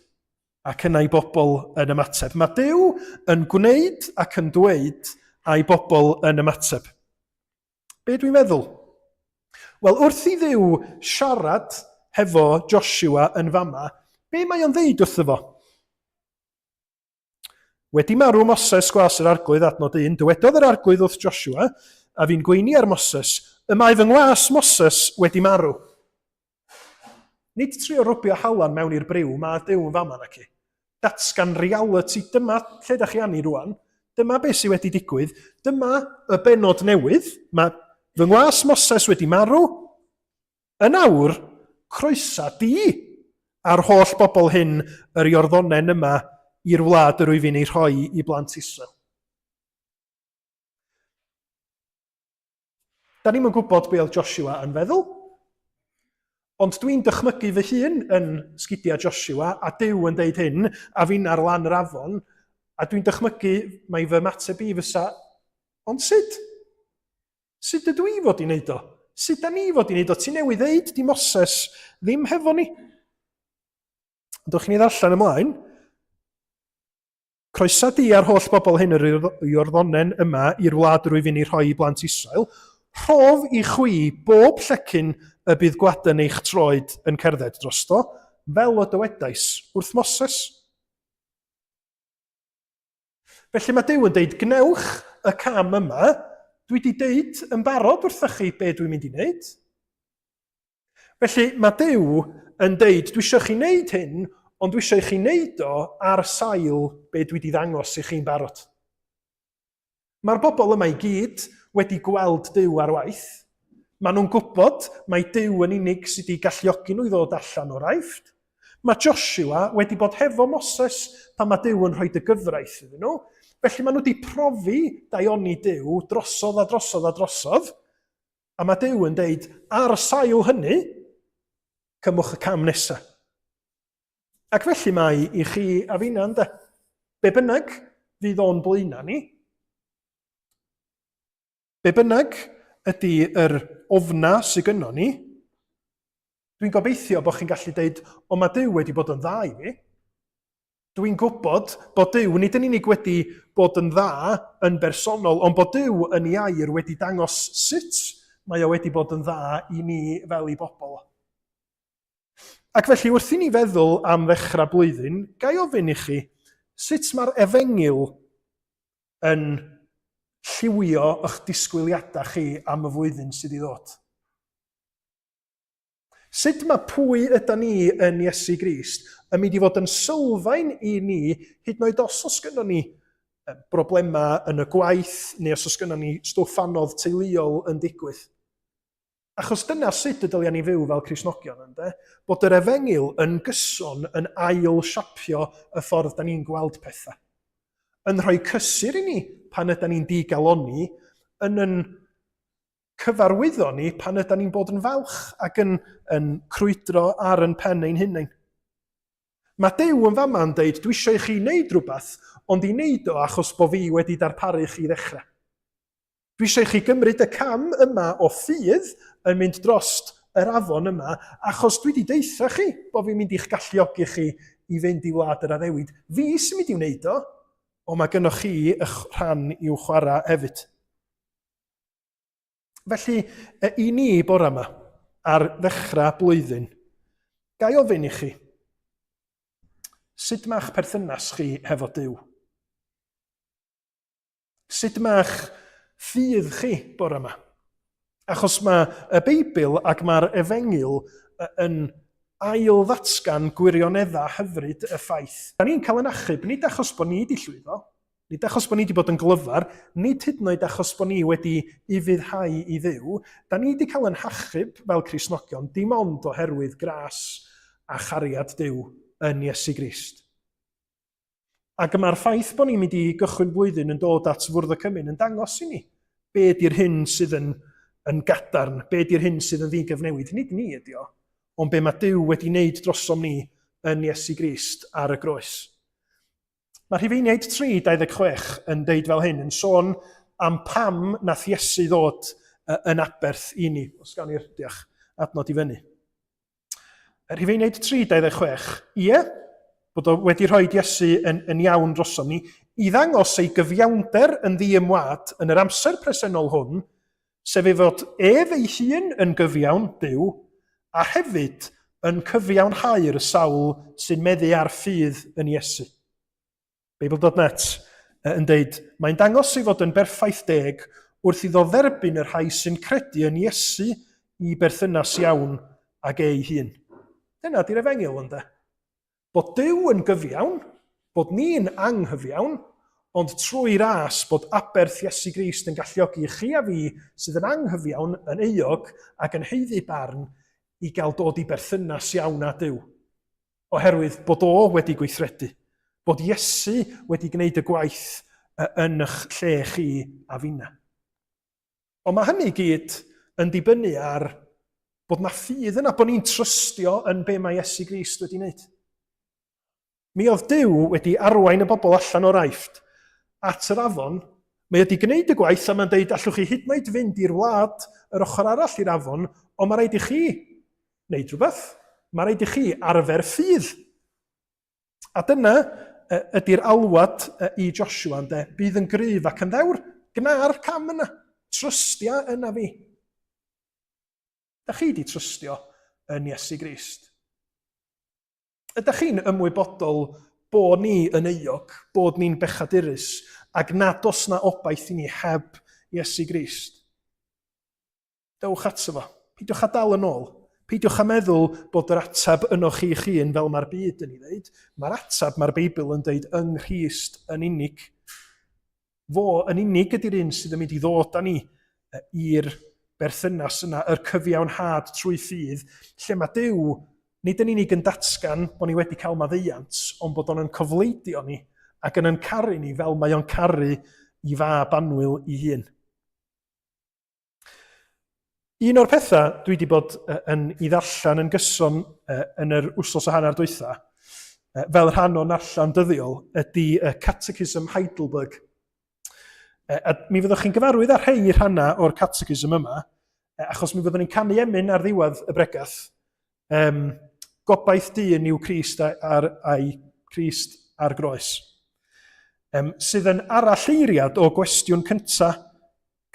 ac yna i bobl yn ymateb. Mae Duw yn gwneud ac yn dweud a'i bobl yn ymateb. Be dwi'n feddwl? Wel, wrth i Dduw siarad hefo Joshua yn fama, be mae o'n ddeud wrtho fo? Wedi marw Moses gwas yr Arglwydd, adnod 1, dywedodd yr Arglwydd wrth Joshua, a fi'n gweini ar Moses, y mae fy ngwas Moses wedi marw. Nid trio rwbio halan mewn i'r briw, mae Duw yn fama naci. Datgan reality, dyma lle da chi ani rwan, dyma beth sydd wedi digwydd, dyma y benod newydd, mae fy ngwas Moses wedi marw, yn awr, croesa di a'r holl bobl hyn yr Iorddonen yma i'r wlad yr wyf i'n ei rhoi i blant Israel. Da ni'm yn gwybod be oedd Joshua yn feddwl, ond dwi'n dychmygu fy hun yn sgidiau Joshua a Duw yn deud hyn, a fi'n ar lan yr afon, a dwi'n dychmygu mai fy mateb i fysa, ond sut? Sut ydw i fod i wneud o? Sut da ni fod i wneud o? Ti newydd ddeud, di Moses ddim hefo ni. Dewch i ni ddarllen ymlaen. Croesa di a'r holl bobl hyn yr Iorddonen yma i'r wlad yr wyf i'n ei rhoi i blant Israel. Rhof i chwi bob llecyn y bydd gwaden eich troed yn cerdded drosto, fel y dywedais wrth Moses. Felly mae Duw yn deud, gwnewch y cam yma, dwi wedi deud yn barod wrthych chi be dwi'n mynd i wneud. Felly mae Duw yn deud, dwi eisiau chi wneud hyn, ond dwi eisiau i chi wneud o ar sail be dwi wedi ddangos i chi'n barod. Mae'r bobl yma i gyd wedi gweld Duw ar waith. Maen nhw'n gwybod mai Duw yn unig sydd wedi galluogi nhw i ddod allan o'r Aifft. Mae Joshua wedi bod hefo Moses pan mae Duw yn rhoi y gyfraith iddyn nhw. Felly maen nhw wedi profi daioni Duw drosodd a drosodd a drosodd. A mae Duw yn deud, ar sail hynny, cymwch y cam nesaf. Ac felly mae i chi a finna, ynde? Be bynnag fydd o'n blaenau ni, be bynnag ydy yr ofna sydd gynnon ni, dwi'n gobeithio bod chi'n gallu deud, o mae Duw wedi bod yn dda i fi. Dwi'n gwybod bod Duw nid yn unig wedi bod yn dda yn bersonol, ond bod Duw yn ei air wedi dangos sut mae o wedi bod yn dda i ni fel ei bobl. Ac felly, wrth i ni feddwl am ddechrau blwyddyn, ga i ofyn i chi, sut mae'r efengyl yn lliwio eich disgwyliadau chi am y flwyddyn sydd i ddod? Sut mae pwy yda ni yn Iesu Grist yn mynd i fod yn sylfaen i ni, hyd yn oed os oes gynnon ni broblemau yn y gwaith neu os oes gynnon ni stwff anodd teuluol yn digwydd? Achos dyna sut y dylia ni fyw fel Cristnogion, ynde? Bod yr efengyl yn gyson yn ail-siapio y ffordd da ni'n gweld pethau. Yn rhoi cysur i ni pan yda ni'n digalonni, yn yn cyfarwyddo ni pan yda ni'n bod yn falch ac yn, yn crwydro ar yn pen ein hunain. Mae Duw yn fama yn deud, dwi eisiau i chi wneud rhywbeth, ond i wneud o achos bo fi wedi darparu chi ddechrau. Dwi eisiau i chi gymryd y cam yma o ffydd yn mynd drost yr afon yma, achos dwi wedi deutha chi bod fi'n mynd i'ch galluogi chi i fynd i wlad yr addewid. Fi sy'n mynd i wneud o, ond mae gynnoch chi eich rhan i'w chwarae hefyd. Felly, i ni bore yma, ar ddechrau blwyddyn, ga i ofyn i chi, sut mae'ch perthynas chi hefo Duw? Sut mae'ch ffydd chi bore yma? Achos mae y Beibl ac mae'r Efengyl yn ail ddatgan gwirioneddau hyfryd y ffaith. Da ni'n cael yn achub nid achos bod ni wedi llwyddo, nid achos bod ni wedi bod yn glyfar, nid hyd yn oed achos bod ni wedi ufuddhau i Dduw. Da ni wedi cael yn hachub fel Cristnogion dim ond oherwydd gras a chariad Duw yn Iesu Grist. Ac y mae'r ffaith bod ni'n mynd i gychwyn blwyddyn yn dod at Fwrdd y Cymun yn dangos i ni be ydy'r hyn sydd yn, yn gadarn, be ydy'r hyn sydd yn ddigyfnewid. Nid ni ydy o, ond be mae Duw wedi wneud drosom ni yn Iesu Grist ar y groes. Mae Rhufeiniaid 3:26 yn deud fel hyn, yn sôn am pam nath Iesu ddod yn aberth i ni. Os gawn ni'r, diolch, adnod i fyny. Rhufeiniaid 3:26, ie, bod o wedi rhoi Iesu yn, yn iawn drosom ni, i ddangos ei gyfiawnder yn ddiymwad yn yr amser presennol hwn, sef ei fod ef ei hun yn gyfiawn, Duw, a hefyd yn cyfiawnhau'r sawl sy'n meddu ar ffydd yn Iesu. Beibl.net yn deud, mae'n dangos ei fod yn berffaith deg wrth iddo dderbyn y rhai sy'n credu yn Iesu i berthynas iawn ag ei hun. Dyna di'r efengyl, ynde? Bod Duw yn gyfiawn, bod ni'n anghyfiawn, ond trwy ras bod aberth Iesu Grist yn galluogi chi a fi sydd yn anghyfiawn, yn euog ac yn haeddu barn i gael dod i berthynas iawn â Duw. Oherwydd bod o wedi gweithredu, bod Iesu wedi gwneud y gwaith yn eich lle chi a finna. Ond mae hynny i gyd yn dibynnu ar bod na ffydd yna, bod ni'n trystio yn be mae Iesu Grist wedi wneud. Mi oedd Duw wedi arwain y bobl allan o'r Aifft at yr afon. Mae wedi gwneud y gwaith a mae'n deud allwch chi hyd yn oed fynd i'r wlad yr ochr arall i'r afon, ond mae rhaid i chi wneud rhywbeth. Mae rhaid i chi arfer ffydd. A dyna ydy'r alwad i Joshua, ynde? Bydd yn gryf ac yn ddewr. Gna'r cam yna. Trystia yna fi. Da chi wedi trystio yn Iesu Grist? Ydych chi'n ymwybodol bod ni yn euog, bod ni'n bechadurus, ac nad oes na obaith i ni heb Iesu Grist? Dewch ato fo. Peidiwch â dal yn ôl. Peidiwch â meddwl bod yr ateb yno chi'ch hun fel mae'r byd yn ei ddeud. Mae'r ateb mae'r Beibl yn deud yng Nghrist yn unig. Fo yn unig ydy'r un sydd yn mynd i ddod â ni i'r berthynas yna, yr cyfiawnhad trwy ffydd, lle mae Duw nid yn unig yn datgan bod ni wedi cael maddeuant, ond bod o'n yn cofleidio ni ac yn yn caru ni fel mae o'n caru i fab annwyl i hun. Un o'r pethau dwi wedi bod yn ei ddarllen yn gyson yn yr wsos a hanner dwytha, fel rhan o'n narllen dyddiol, ydy y Catechism Heidelberg. A mi fyddwch chi'n gyfarwydd â rhai rhannau o'r catechism yma, achos mi fyddwn ni'n canu emyn ar ddiwedd y bregath. Um, gobaith dyn yw Crist ar, a'i Crist ar groes. Um, sydd yn aralleiriad o gwestiwn cyntaf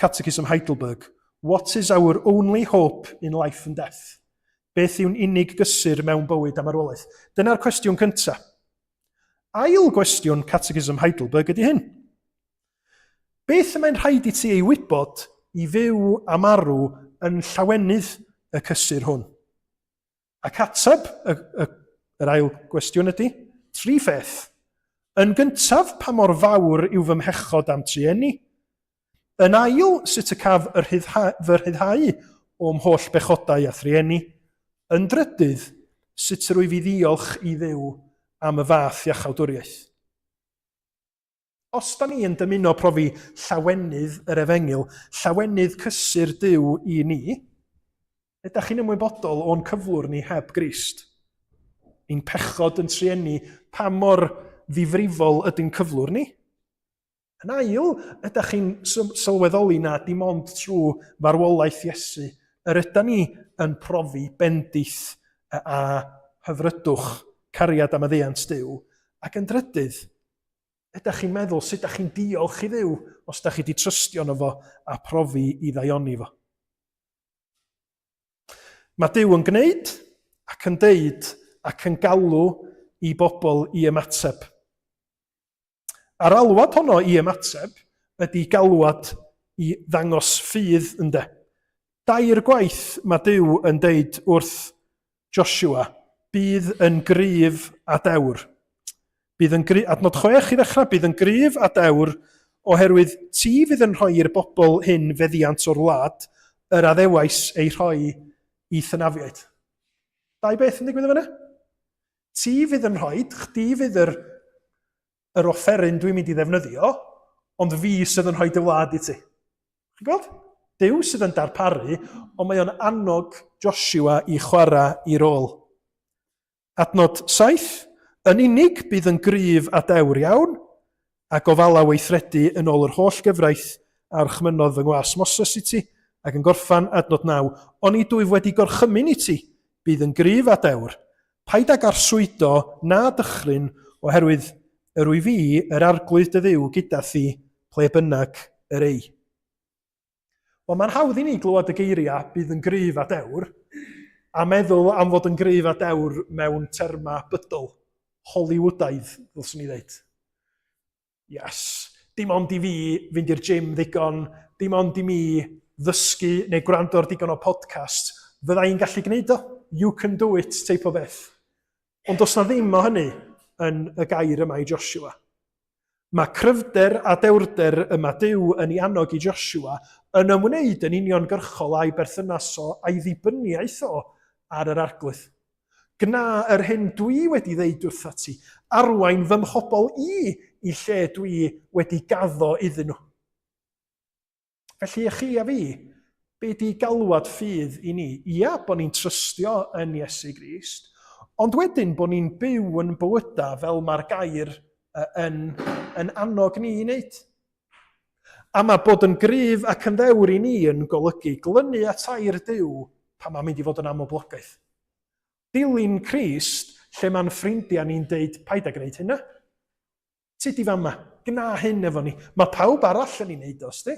Catechism Heidelberg, What is our only hope in life and death? Beth yw'n unig gysur mewn bywyd a marwolaeth? Dyna'r cwestiwn cyntaf. Ail gwestiwn Catechism Heidelberg ydy hyn. Beth y mae'n rhaid i ti ei wybod i fyw a marw yn llawenydd y cysur hwn? Ac ateb y, y, yr ail gwestiwn ydy, tri pheth. Yn gyntaf, pa mor fawr yw fy mhechod am trueni? Yn ail, sut y caf y rhyddha, fy rhyddhau o'm holl bechodau a thrueni? Yn drydydd, sut yr wyf i ddiolch i Dduw am y fath iachawdwriaeth? Os da ni yn dymuno profi llawenydd yr efengyl, llawenydd cysur Duw i ni, ydych chi'n ymwybodol o'n cyflwr ni heb Grist? Ein pechod yn trueni pa mor ddifrifol ydy'n cyflwr ni? Yn ail, ydych chi'n sylweddoli na dim ond trwy farwolaeth Iesu yr yda ni yn profi bendith a hyfrydwch cariad a maddeuant Duw, ac yn drydydd, Ydych chi'n meddwl sut ydych chi'n diolch i Dduw os ydych chi wedi trystio yno fo a profi i ddaioni fo? Mae Duw yn gwneud ac yn deud ac yn galw i bobl i ymateb. A'r alwad honno i ymateb ydy galwad i ddangos ffydd ynde. Dair gwaith mae Duw yn deud wrth Joshua, bydd yn gryf a dewr. Bydd yn gry... Adnod 6 i ddechrau, bydd yn gryf a dewr, oherwydd ti fydd yn rhoi i'r bobl hyn feddiant o'r wlad, yr addewais ei rhoi i thynafiaid. Dau beth yn digwydd yn fanna. Ti fydd yn rhoi, chdi fydd yr, yr offeryn dwi'n mynd i ddefnyddio, ond fi sydd yn rhoi dy wlad i ti. Chi'n gweld? Duw sydd yn darparu, ond mae o'n annog Joshua i chwarae i rôl. Adnod 7, yn unig bydd yn gryf a dewr iawn, a gofala weithredu yn ôl yr holl gyfraith a orchmynnodd fy ngwas Moses i ti, ac yn gorffan adnod 9, oni dwyf wedi gorchymyn i ti, bydd yn gryf a dewr, paid ag arswydo na dychryn, oherwydd yr wyf fi, yr Arglwydd dy Dduw, gyda thi, ple bynnag yr ei. Wel, mae'n hawdd i ni glywed y geiriau bydd yn gryf a dewr, a meddwl am fod yn gryf a dewr mewn termau bydol, Hollywoodaidd, ddylswn i ddeud. Yes, dim ond i fi fynd i'r gym ddigon, dim ond i mi ddysgu neu gwrando ar digon o podcast, fydda i'n gallu gwneud o. You can do it type o beth. Ond does na ddim o hynny yn y gair yma i Joshua. Mae cryfder a dewrder y mae Duw yn ei annog i Joshua yn ymwneud yn uniongyrchol â'i berthynas o a'i ddibyniaeth o ar yr Arglwydd. Gwna yr hyn dwi wedi ddeud wrthat ti, arwain fy mhobl i i lle dwi wedi gaddo iddyn nhw. Felly, i chi a fi, be di galwad ffydd i ni? Ia, bod ni'n trystio yn Iesu Grist, ond wedyn bod ni'n byw yn bywydau fel mae'r gair yn, yn annog ni i wneud. A mae bod yn gryf ac yn ddewr i ni yn golygu glynu at air Duw pan mae'n mynd i fod yn amlblogaeth. Dilyn Crist lle mae'n ffrindiau ni'n deud paid â gwneud hynna. Tyd i fama, gna hyn efo ni. Mae pawb arall yn ei wneud o, sti.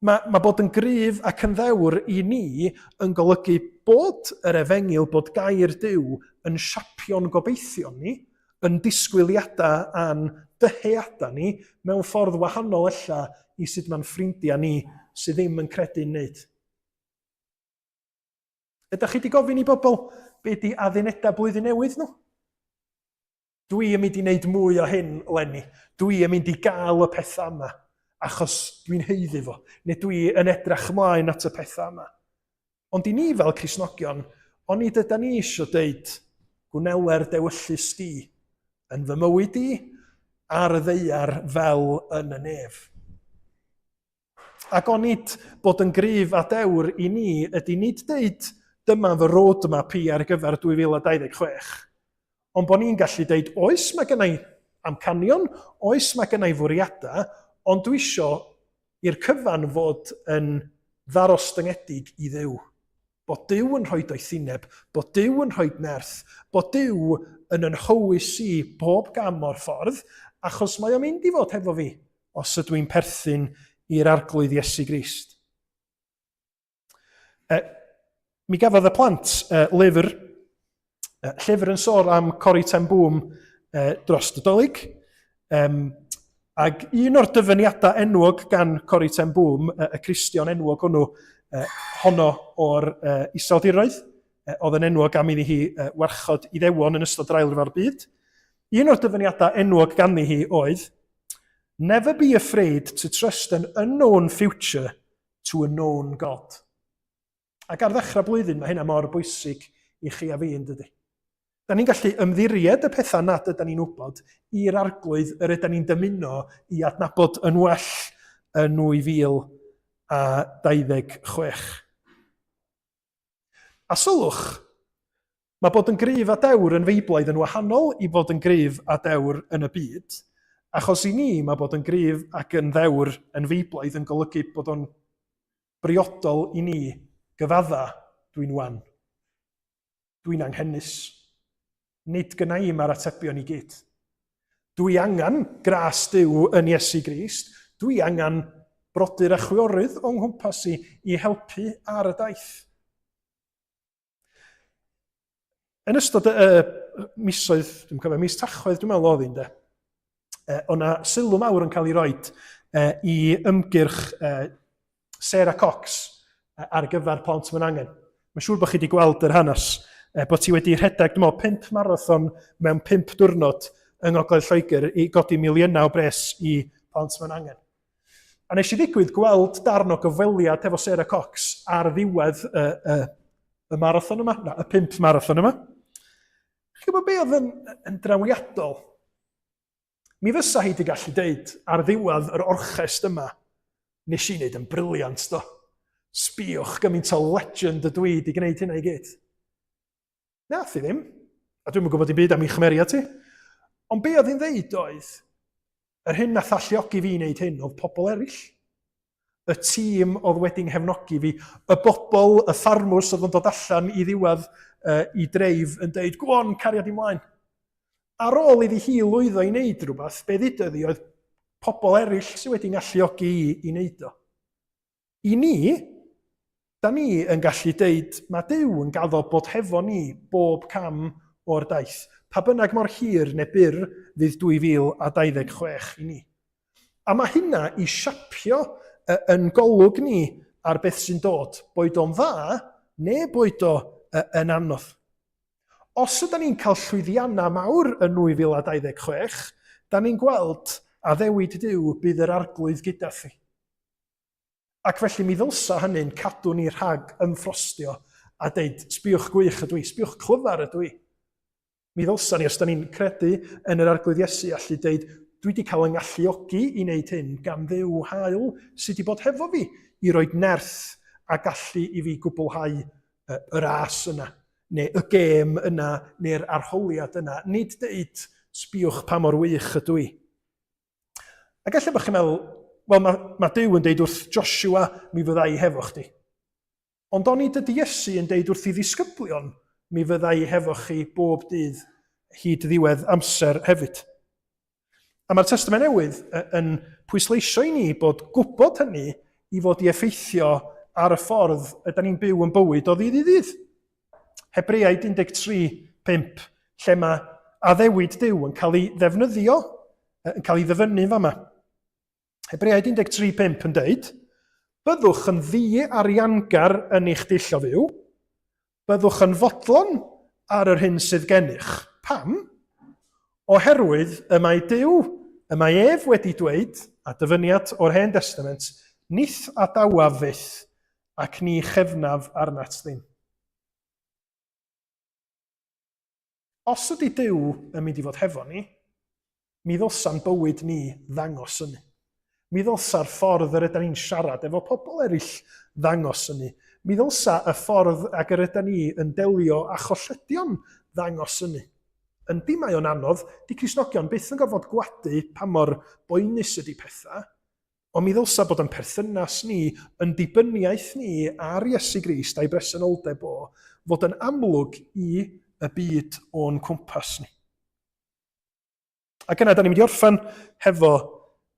Mae, mae bod yn gryf ac yn ddewr i ni yn golygu bod yr efengyl, bod gair Duw yn siapio'n gobeithion ni, yn disgwyliadau a'n dyheadau ni mewn ffordd wahanol ella i sut mae'n ffrindiau ni sydd ddim yn credu'n wneud. Ydych chi wedi gofyn i bobl be di addunedau blwyddyn newydd nhw? Dwi yn mynd i wneud mwy o hyn 'leni. Dwi yn mynd i gael y pethau yma achos dwi'n haeddu fo, neu dwi yn edrach ymlaen at y pethau yma. Ond i ni fel Cristnogion, onid yda ni eisiau deud, gwneler dewyllys di yn fy mywyd i, ar y ddaear fel yn y nef. Ac onid bod yn gryf a dewr i ni ydy nid deud dyma fy roadmap i ar gyfer 2026, ond bod ni'n gallu deud oes mae gennau amcanion, oes mae gennau fwriadau, ond dwi isio i'r cyfan fod yn ddarostyngedig i Dduw. Bod Duw yn rhoi doethineb, bod Duw yn rhoi nerth, bod Duw yn yn nhywys i bob gam o'r ffordd, achos mae o'n mynd i fod hefo fi os ydw i'n perthyn i'r Arglwydd Iesu Grist. E, mi gafodd y plant e, lyfr, e, llyfr yn sôn am Corrie ten Boom e, dros y Dolig. Um, ac un o'r dyfyniadau enwog gan Corrie ten Boom, y, y Cristion enwog hwnnw, e, honno o'r e, Iseldiroedd, e, oedd yn enwog am iddi hi e, warchod Iddewon yn ystod yr Ail Ryfel Byd. Un o'r dyfyniadau enwog ganddi hi oedd, Never be afraid to trust an unknown future to a known God. Ac ar ddechrau blwyddyn mae hynna mor bwysig i chi a fi yn dydy. Da ni'n gallu ymddiried y pethau nad yda ni'n wybod i'r arglwydd yr yda ni'n dymuno i adnabod yn well yn 2026. A sylwch, mae bod yn gryf a dewr yn Feiblaidd yn wahanol i fod yn gryf a dewr yn y byd, achos i ni mae bod yn gryf ac yn ddewr yn Feiblaidd yn golygu bod o'n briodol i ni gyfadda dwi'n wan. Dwi'n anghenus. Nid gynna i mae'r atebion i gyd. Dwi angen gras Duw yn Iesu Grist. Dwi angen brodyr a chwiorydd o'n nghwmpas i i helpu ar y daith. Yn ystod y misoedd, dwi'n cofio, mis Tachwedd dwi'n meddwl oedd hi'n de, e, o'na sylw mawr yn cael ei roed e, i ymgyrch e, Sarah Cox ar gyfer Plant Mewn Angen. Mae'n siŵr bod chi wedi gweld yr hanes, bod ti wedi rhedeg, dwi'n meddwl, pump marathon mewn pump diwrnod yng Ngogledd Lloegr i godi miliynau o bres i Plant Mewn Angen. A nes i ddigwydd gweld darn o gyfweliad efo Sarah Cox ar ddiwedd y, y, y marathon yma, na, y pump marathon yma. Chi'n gwybod be oedd yn, yn drawiadol? Mi fysa hi 'di gallu deud ar ddiwedd yr orchest yma, nes i wneud yn brilliant do. Sbïwch gymaint o legend ydw i 'di gwneud hynna i gyd. Nath hi ddim. A dwi'm yn gwybod dim byd am ei chymeriad hi. Ond be oedd hi'n ddeud oedd, yr hyn nath alluogi fi wneud hyn oedd pobl eraill. Y tîm oedd wedi nghefnogi fi, y bobl, y ffarmwrs oedd yn dod allan i ddiwedd uh, i dreif yn deud, go on, cariad i mlaen. Ar ôl iddi hi lwyddo i wneud rhywbeth, be ddudodd hi oedd pobl eraill sydd wedi ngalluogi i i wneud o. I ni, da ni yn gallu deud mae Duw yn gaddo bod hefo ni bob cam o'r daith, pa bynnag mor hir neu byr fydd 2026 i ni. A mae hynna i siapio yn golwg ni ar beth sy'n dod, boed o'n dda neu boed o yn anodd. Os yda ni'n cael llwyddiannau mawr yn 2026, da ni'n gweld addewid Duw bydd yr arglwydd gyda thi. Ac felly mi ddylsa hynny'n cadw ni rhag ymffrostio a deud, sbiwch gwych ydw i, sbiwch clyfar ydw i. Mi ddylsa ni, os da ni'n credu yn yr Arglwydd Iesu, allu deud, dwi wedi cael yng ngalluogi i wneud hyn gan Dduw hael sydd wedi bod hefo fi i roi nerth a gallu i fi gwblhau y ras yna, neu y gêm yna, neu'r arholiad yna. Nid deud, sbiwch pa mor wych ydw i. Ac ella bod chi'n meddwl, wel mae, mae Duw yn deud wrth Joshua, mi fydda i hefo chdi. Ond onid ydy Iesu yn deud wrth ei ddisgyblion, mi fydda i hefo chi bob dydd hyd ddiwedd amser hefyd. A mae'r Testament Newydd yn pwysleisio i ni bod gwybod hynny i fod i effeithio ar y ffordd ydy ni'n byw yn bywyd o ddydd i ddydd. Hebreaid 13, 5, lle mae addewid Duw yn cael ei ddefnyddio, yn cael ei ddyfynnu fama. Hebreaid 13.5 yn dweud, Byddwch yn ddi-ariangar yn eich dull o fyw, byddwch yn fodlon ar yr hyn sydd gennych. Pam? Oherwydd y mae Duw, y mae ef wedi dweud, a dyfyniad o'r Hen Destament, Nith adawaf fyth, ac ni chefnaf arnat ddim. Os ydy Duw yn mynd i fod hefo ni, mi ddylsa'n bywyd ni ddangos hynny. Mi ddylsa'r ffordd yr ydan ni'n siarad efo pobl eraill ddangos hynny. Mi ddylsa y ffordd ag yr ydan ni yn delio â cholledion ddangos hynny. Yndi, mae o'n anodd, 'di Cristnogion byth yn gorfod gwadu pa mor boenus ydy pethau, Ond mi ddylsa bod yn perthynas ni, yn dibyniaeth ni ar Iesu Grist a'i bresenoldeb o, fod yn amlwg i y byd o'n cwmpas ni. Ac yna, da ni'n mynd i orffen hefo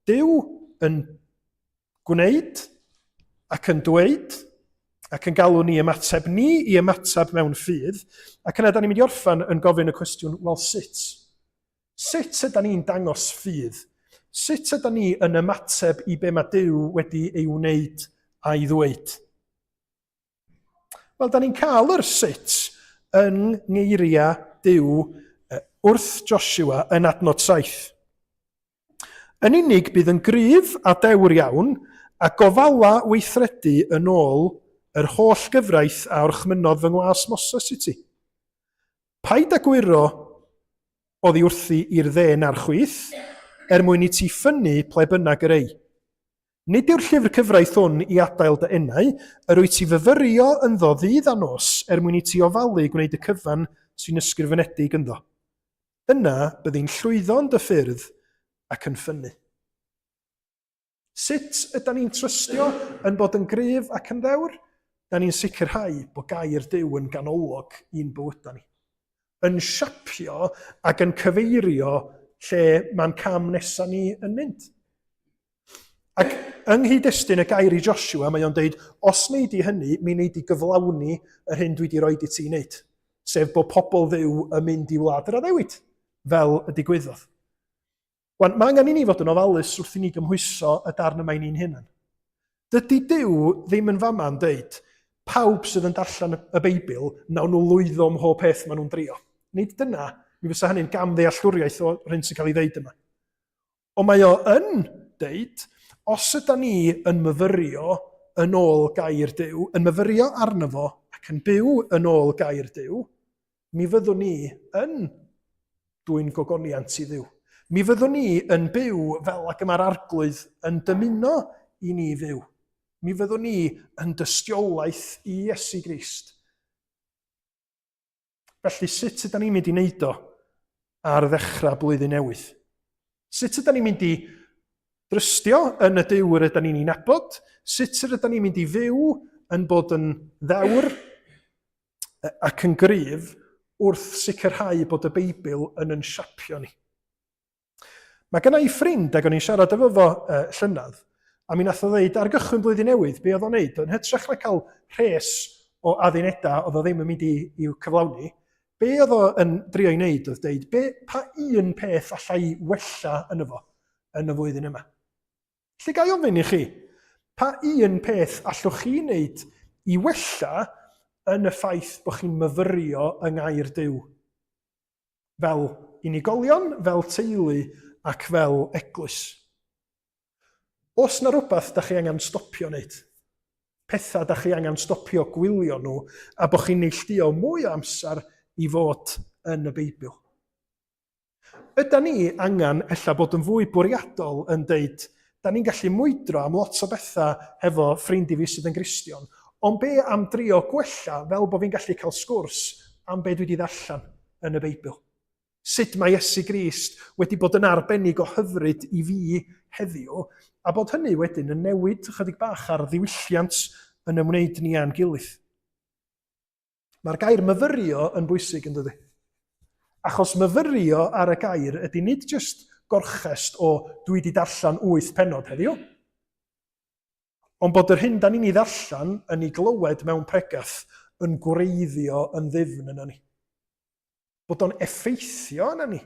Duw yn gwneud ac yn dweud ac yn galw ni ymateb ni i ymateb mewn ffydd. Ac yna, da ni'n mynd i orffen yn gofyn y cwestiwn, wel sut? Sut ydan ni'n dangos ffydd? Sut ydan ni yn ymateb i be mae Duw wedi ei wneud a'i ddweud? Wel, da ni'n cael yr sut yng ngeiriau Duw wrth Joshua yn adnod 7. Yn unig bydd yn gryf a dewr iawn, a gofala weithredu yn ôl yr holl gyfraith a orchmynnodd fy ngwas Moses i ti. Paid â gwyro oddi wrthi i'r dde na'r chwith, er mwyn i ti ffynnu ple bynnag yr ei. Nid yw'r llyfr cyfraith hwn i adael dy enau, yr wyt ti fyfyrio ynddo ddydd a nos er mwyn i ti ofalu gwneud y cyfan sy'n ysgrifenedig ynddo. Yna byddi'n llwyddo yn dy ffyrdd ac yn ffynnu. Sut ydan ni'n trystio yn bod yn gryf ac yn ddewr? Da ni'n sicrhau bod gair Duw yn ganolog i'n bywydau ni. Yn siapio ac yn cyfeirio lle mae'n cam nesaf ni yn mynd. Ac yng nghyd-destun y gair i Joshua, mae o'n deud, os wnei di hynny, mi wnei di gyflawni yr hyn dwi wedi rhoi i ti wneud. Sef bod pobl Dduw yn mynd i wlad yr addewid, fel y digwyddodd. Wan, mae angen i ni fod yn ofalus wrth i ni gymhwyso y darn yma i ni'n hunain. Dydy Duw ddim yn fama yn deud, pawb sydd yn darllen y Beibl, nawn nhw lwyddo ym mhob peth maen nhw'n drio. Nid dyna, mi fysa hynny'n gam ddealltwriaeth o'r hyn sy'n cael ei ddeud yma. Ond mae o yn deud, os yda ni yn myfyrio yn ôl gair Duw, yn myfyrio arno fo ac yn byw yn ôl gair Duw, mi fyddwn ni yn dwyn gogoniant i Dduw. Mi fyddwn ni yn byw fel ag y mae'r Arglwydd yn dymuno i ni fyw. Mi fyddwn ni yn dystiolaeth i Iesu Grist. Felly sut ydyn ni'n mynd i wneud o ar ddechrau blwyddyn newydd? Sut ydyn ni'n mynd i drystio yn y Duw yr ydyn ni'n ei nabod? Sut yr ydyn ni'n mynd i fyw yn bod yn ddewr ac yn gryf wrth sicrhau bod y Beibl yn yn siapio ni? Mae gen i ffrind ac o'n i'n siarad efo fo uh, llynedd, a mi nath o ddeud ar gychwyn blwyddyn newydd, be oedd o'n neud, yn hytrach na cael rhes o addunedau oedd o ddim yn mynd i, i'w cyflawni, be oedd o yn drio i wneud oedd deud, be, pa un peth allai i wella yn efo yn y flwyddyn yma? Lle ga i ofyn i chi, pa un peth allwch chi wneud i wella yn y ffaith bod chi'n myfyrio yng ngair Duw? Fel unigolion, fel teulu ac fel eglwys. Os na rhywbeth da chi angen stopio wneud, pethau da chi angen stopio gwylio nhw a bod chi'n neilltuo mwy o amser i fod yn y Beibl. Yda ni angen ella bod yn fwy bwriadol yn deud, da ni'n gallu mwydro am lot o bethau hefo ffrind i fi sydd yn Gristion, ond be am drio gwella fel bod fi'n gallu cael sgwrs am be dwi wedi ddarllen yn y Beibl? Sut mae Iesu Grist wedi bod yn arbennig o hyfryd i fi heddiw, a bod hynny wedyn yn newid chydig bach ar ddiwylliant yn ymwneud ni â'n gilydd. Mae'r gair myfyrio yn bwysig yn dydy? Achos myfyrio ar y gair ydy nid jyst gorchest o dwi wedi darllen wyth pennod heddiw. Ond bod yr hyn da ni'n ei ddarllen yn ei glywed mewn pregath yn gwreiddio yn ddyfn yna ni. Bod o'n effeithio yna ni.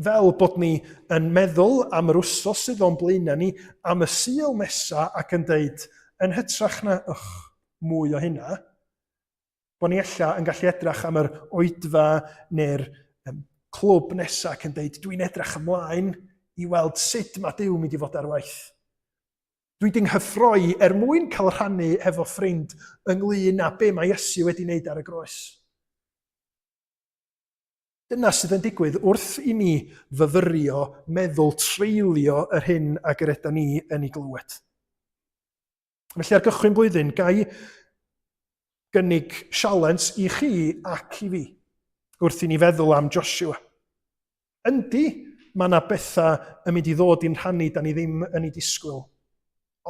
Fel bod ni yn meddwl am yr wsos sydd o'n blaenau ni, am y Sul nesa ac yn deud, yn hytrach na, ych, mwy o hynna, bod ni ella yn gallu edrach am yr oedfa neu'r um, clwb nesa ac yn deud, dwi'n edrach ymlaen i weld sut mae Duw mynd i fod ar waith. Dwi di nghyffroi er mwyn cael rhannu hefo ffrind ynglyn â be mae Iesu wedi wneud ar y groes. Dyna sydd yn digwydd wrth i ni fyfyrio, meddwl, treulio yr hyn ag yr ydan ni yn ei glywed. Felly ar gychwyn blwyddyn, ga i gynnig sialens i chi ac i fi wrth i ni feddwl am Joshua. Yndi, mae yna bethau yn mynd i ddod i'n rhannu da ni ddim yn ei disgwyl.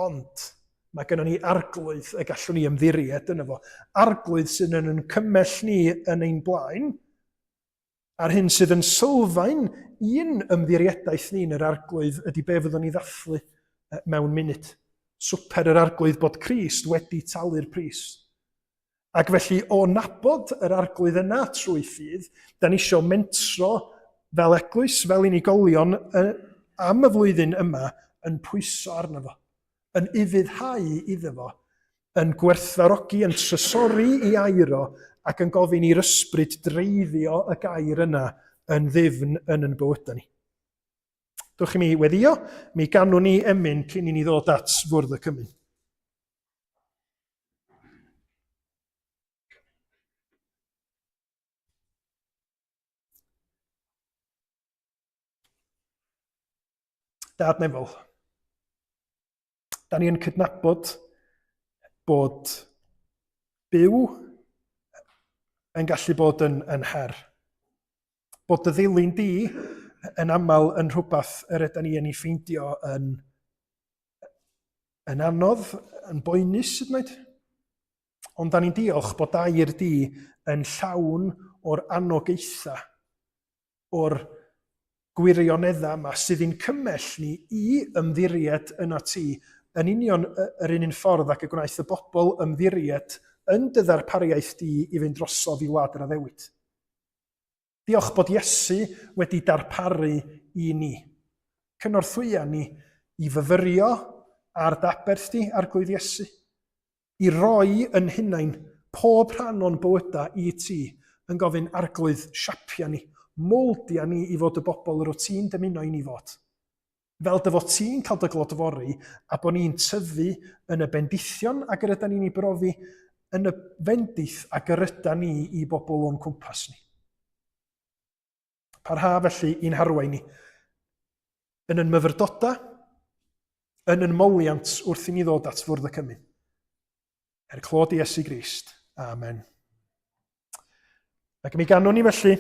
Ond mae gennym ni arglwydd y gallwn ni ymddiried yno fo. Arglwydd sydd yn yn cymell ni yn ein blaen, a'r hyn sydd yn sylfaen i'n ymddiriedaeth ni yn yr arglwydd ydy be fyddwn ni ddathlu mewn munud. Swper yr arglwydd bod Crist wedi talu'r pris. Ac felly, o nabod yr Arglwydd yna trwy ffydd, da ni isio mentro fel eglwys, fel unigolion, am y flwyddyn yma yn pwyso arno fo, yn ufuddhau iddo fo, yn gwerthfawrogi, yn trysori i air o, ac yn gofyn i'r ysbryd dreiddio y gair yna yn ddyfn yn yn bywydau ni. Dwch i mi weddio, mi ganwn ni emyn cyn i ni ddod at fwrdd y cymun. Dad nefol, da ni yn cydnabod bod byw yn gallu bod yn, yn her. Bod dy ddilyn di yn aml yn rhywbeth yr ydyn ni yn ei ffeindio yn yn anodd, yn boenus hyd yn oed. Ond da ni'n diolch bod air di yn llawn o'r anogaethau, o'r gwirioneddau yma sydd i'n cymell ni i ymddiried yna ti, yn union yr un un ffordd ac y gwnaeth y bobl ymddiried yn dy ddarpariaeth di i fynd drosodd i wlad yr addewid. Diolch bod Iesu wedi darparu i ni. Cynorthwya ni i fyfyrio ar dy aberth di, Arglwydd Iesu, i roi yn hunain pob rhan o'n bywydau i ti, yn gofyn, Arglwydd, siapia ni, mowldia ni i fod y bobl yr wyt ti'n dymuno i ni fod. Fel dy fod ti'n cael dy glodfori a bod ni'n tyfu yn y bendithion ag yr ydan ni'n ei brofi, yn y fendith ag yr ydan ni i bobl o'n cwmpas ni. Parha felly i'n harwain ni yn yn myfyrdodau, yn yn moliant wrth i ni ddod at fwrdd y cymun. Er clod i Iesu Grist. Amen. Ac mi ganwn ni felly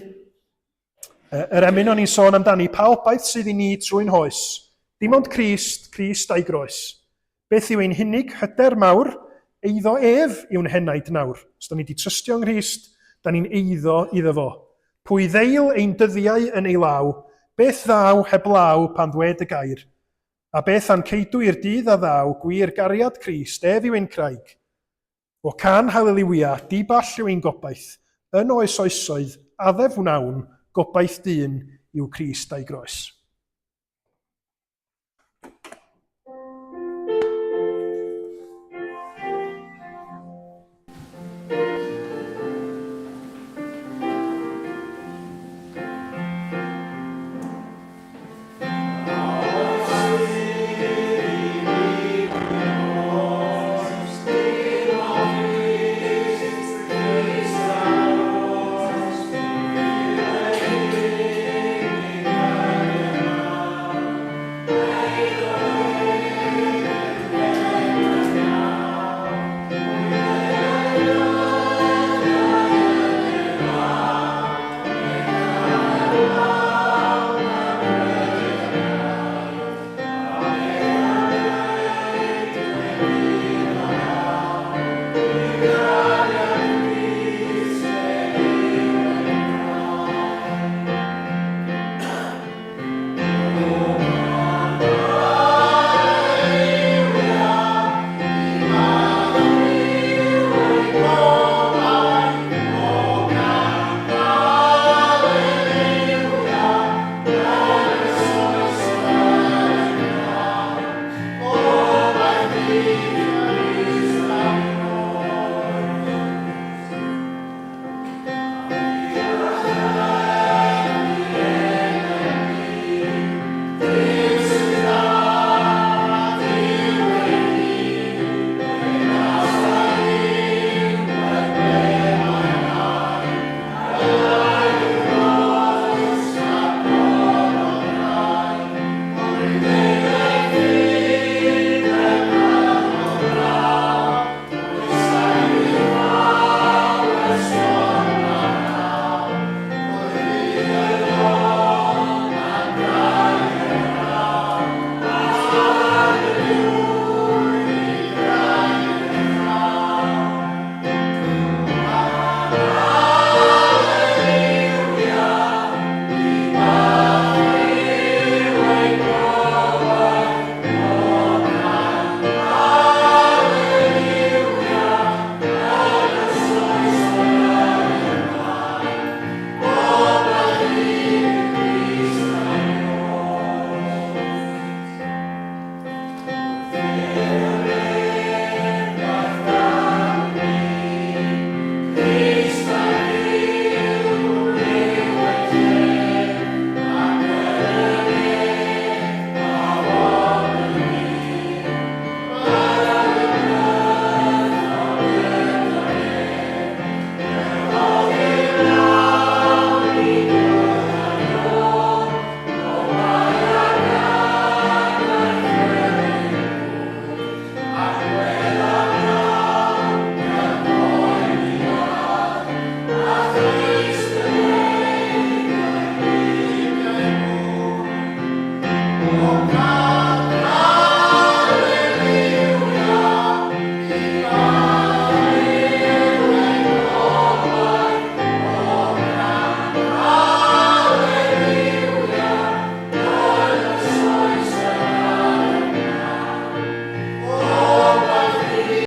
yr emyn o'n i'n sôn amdani, pa obaith sydd i ni trwy'n hoes? Dim ond Crist, Crist a'i groes. Beth yw ein hunig hyder mawr? Eiddo ef yw'n henaid nawr. Os da ni wedi trystio yng Nghrist, da ni'n eiddo iddo fo. Pwy ddeil ein dyddiau yn ei law? Beth ddaw heb law pan ddwed y gair? A beth a'n ceidw i'r dydd a ddaw, gwir gariad Crist, ef yw ein craig. O can haleliwia, di-ball yw ein gobaith, yn oes oesoedd, addef wnawn, gobaith dyn yw Crist a'i groes.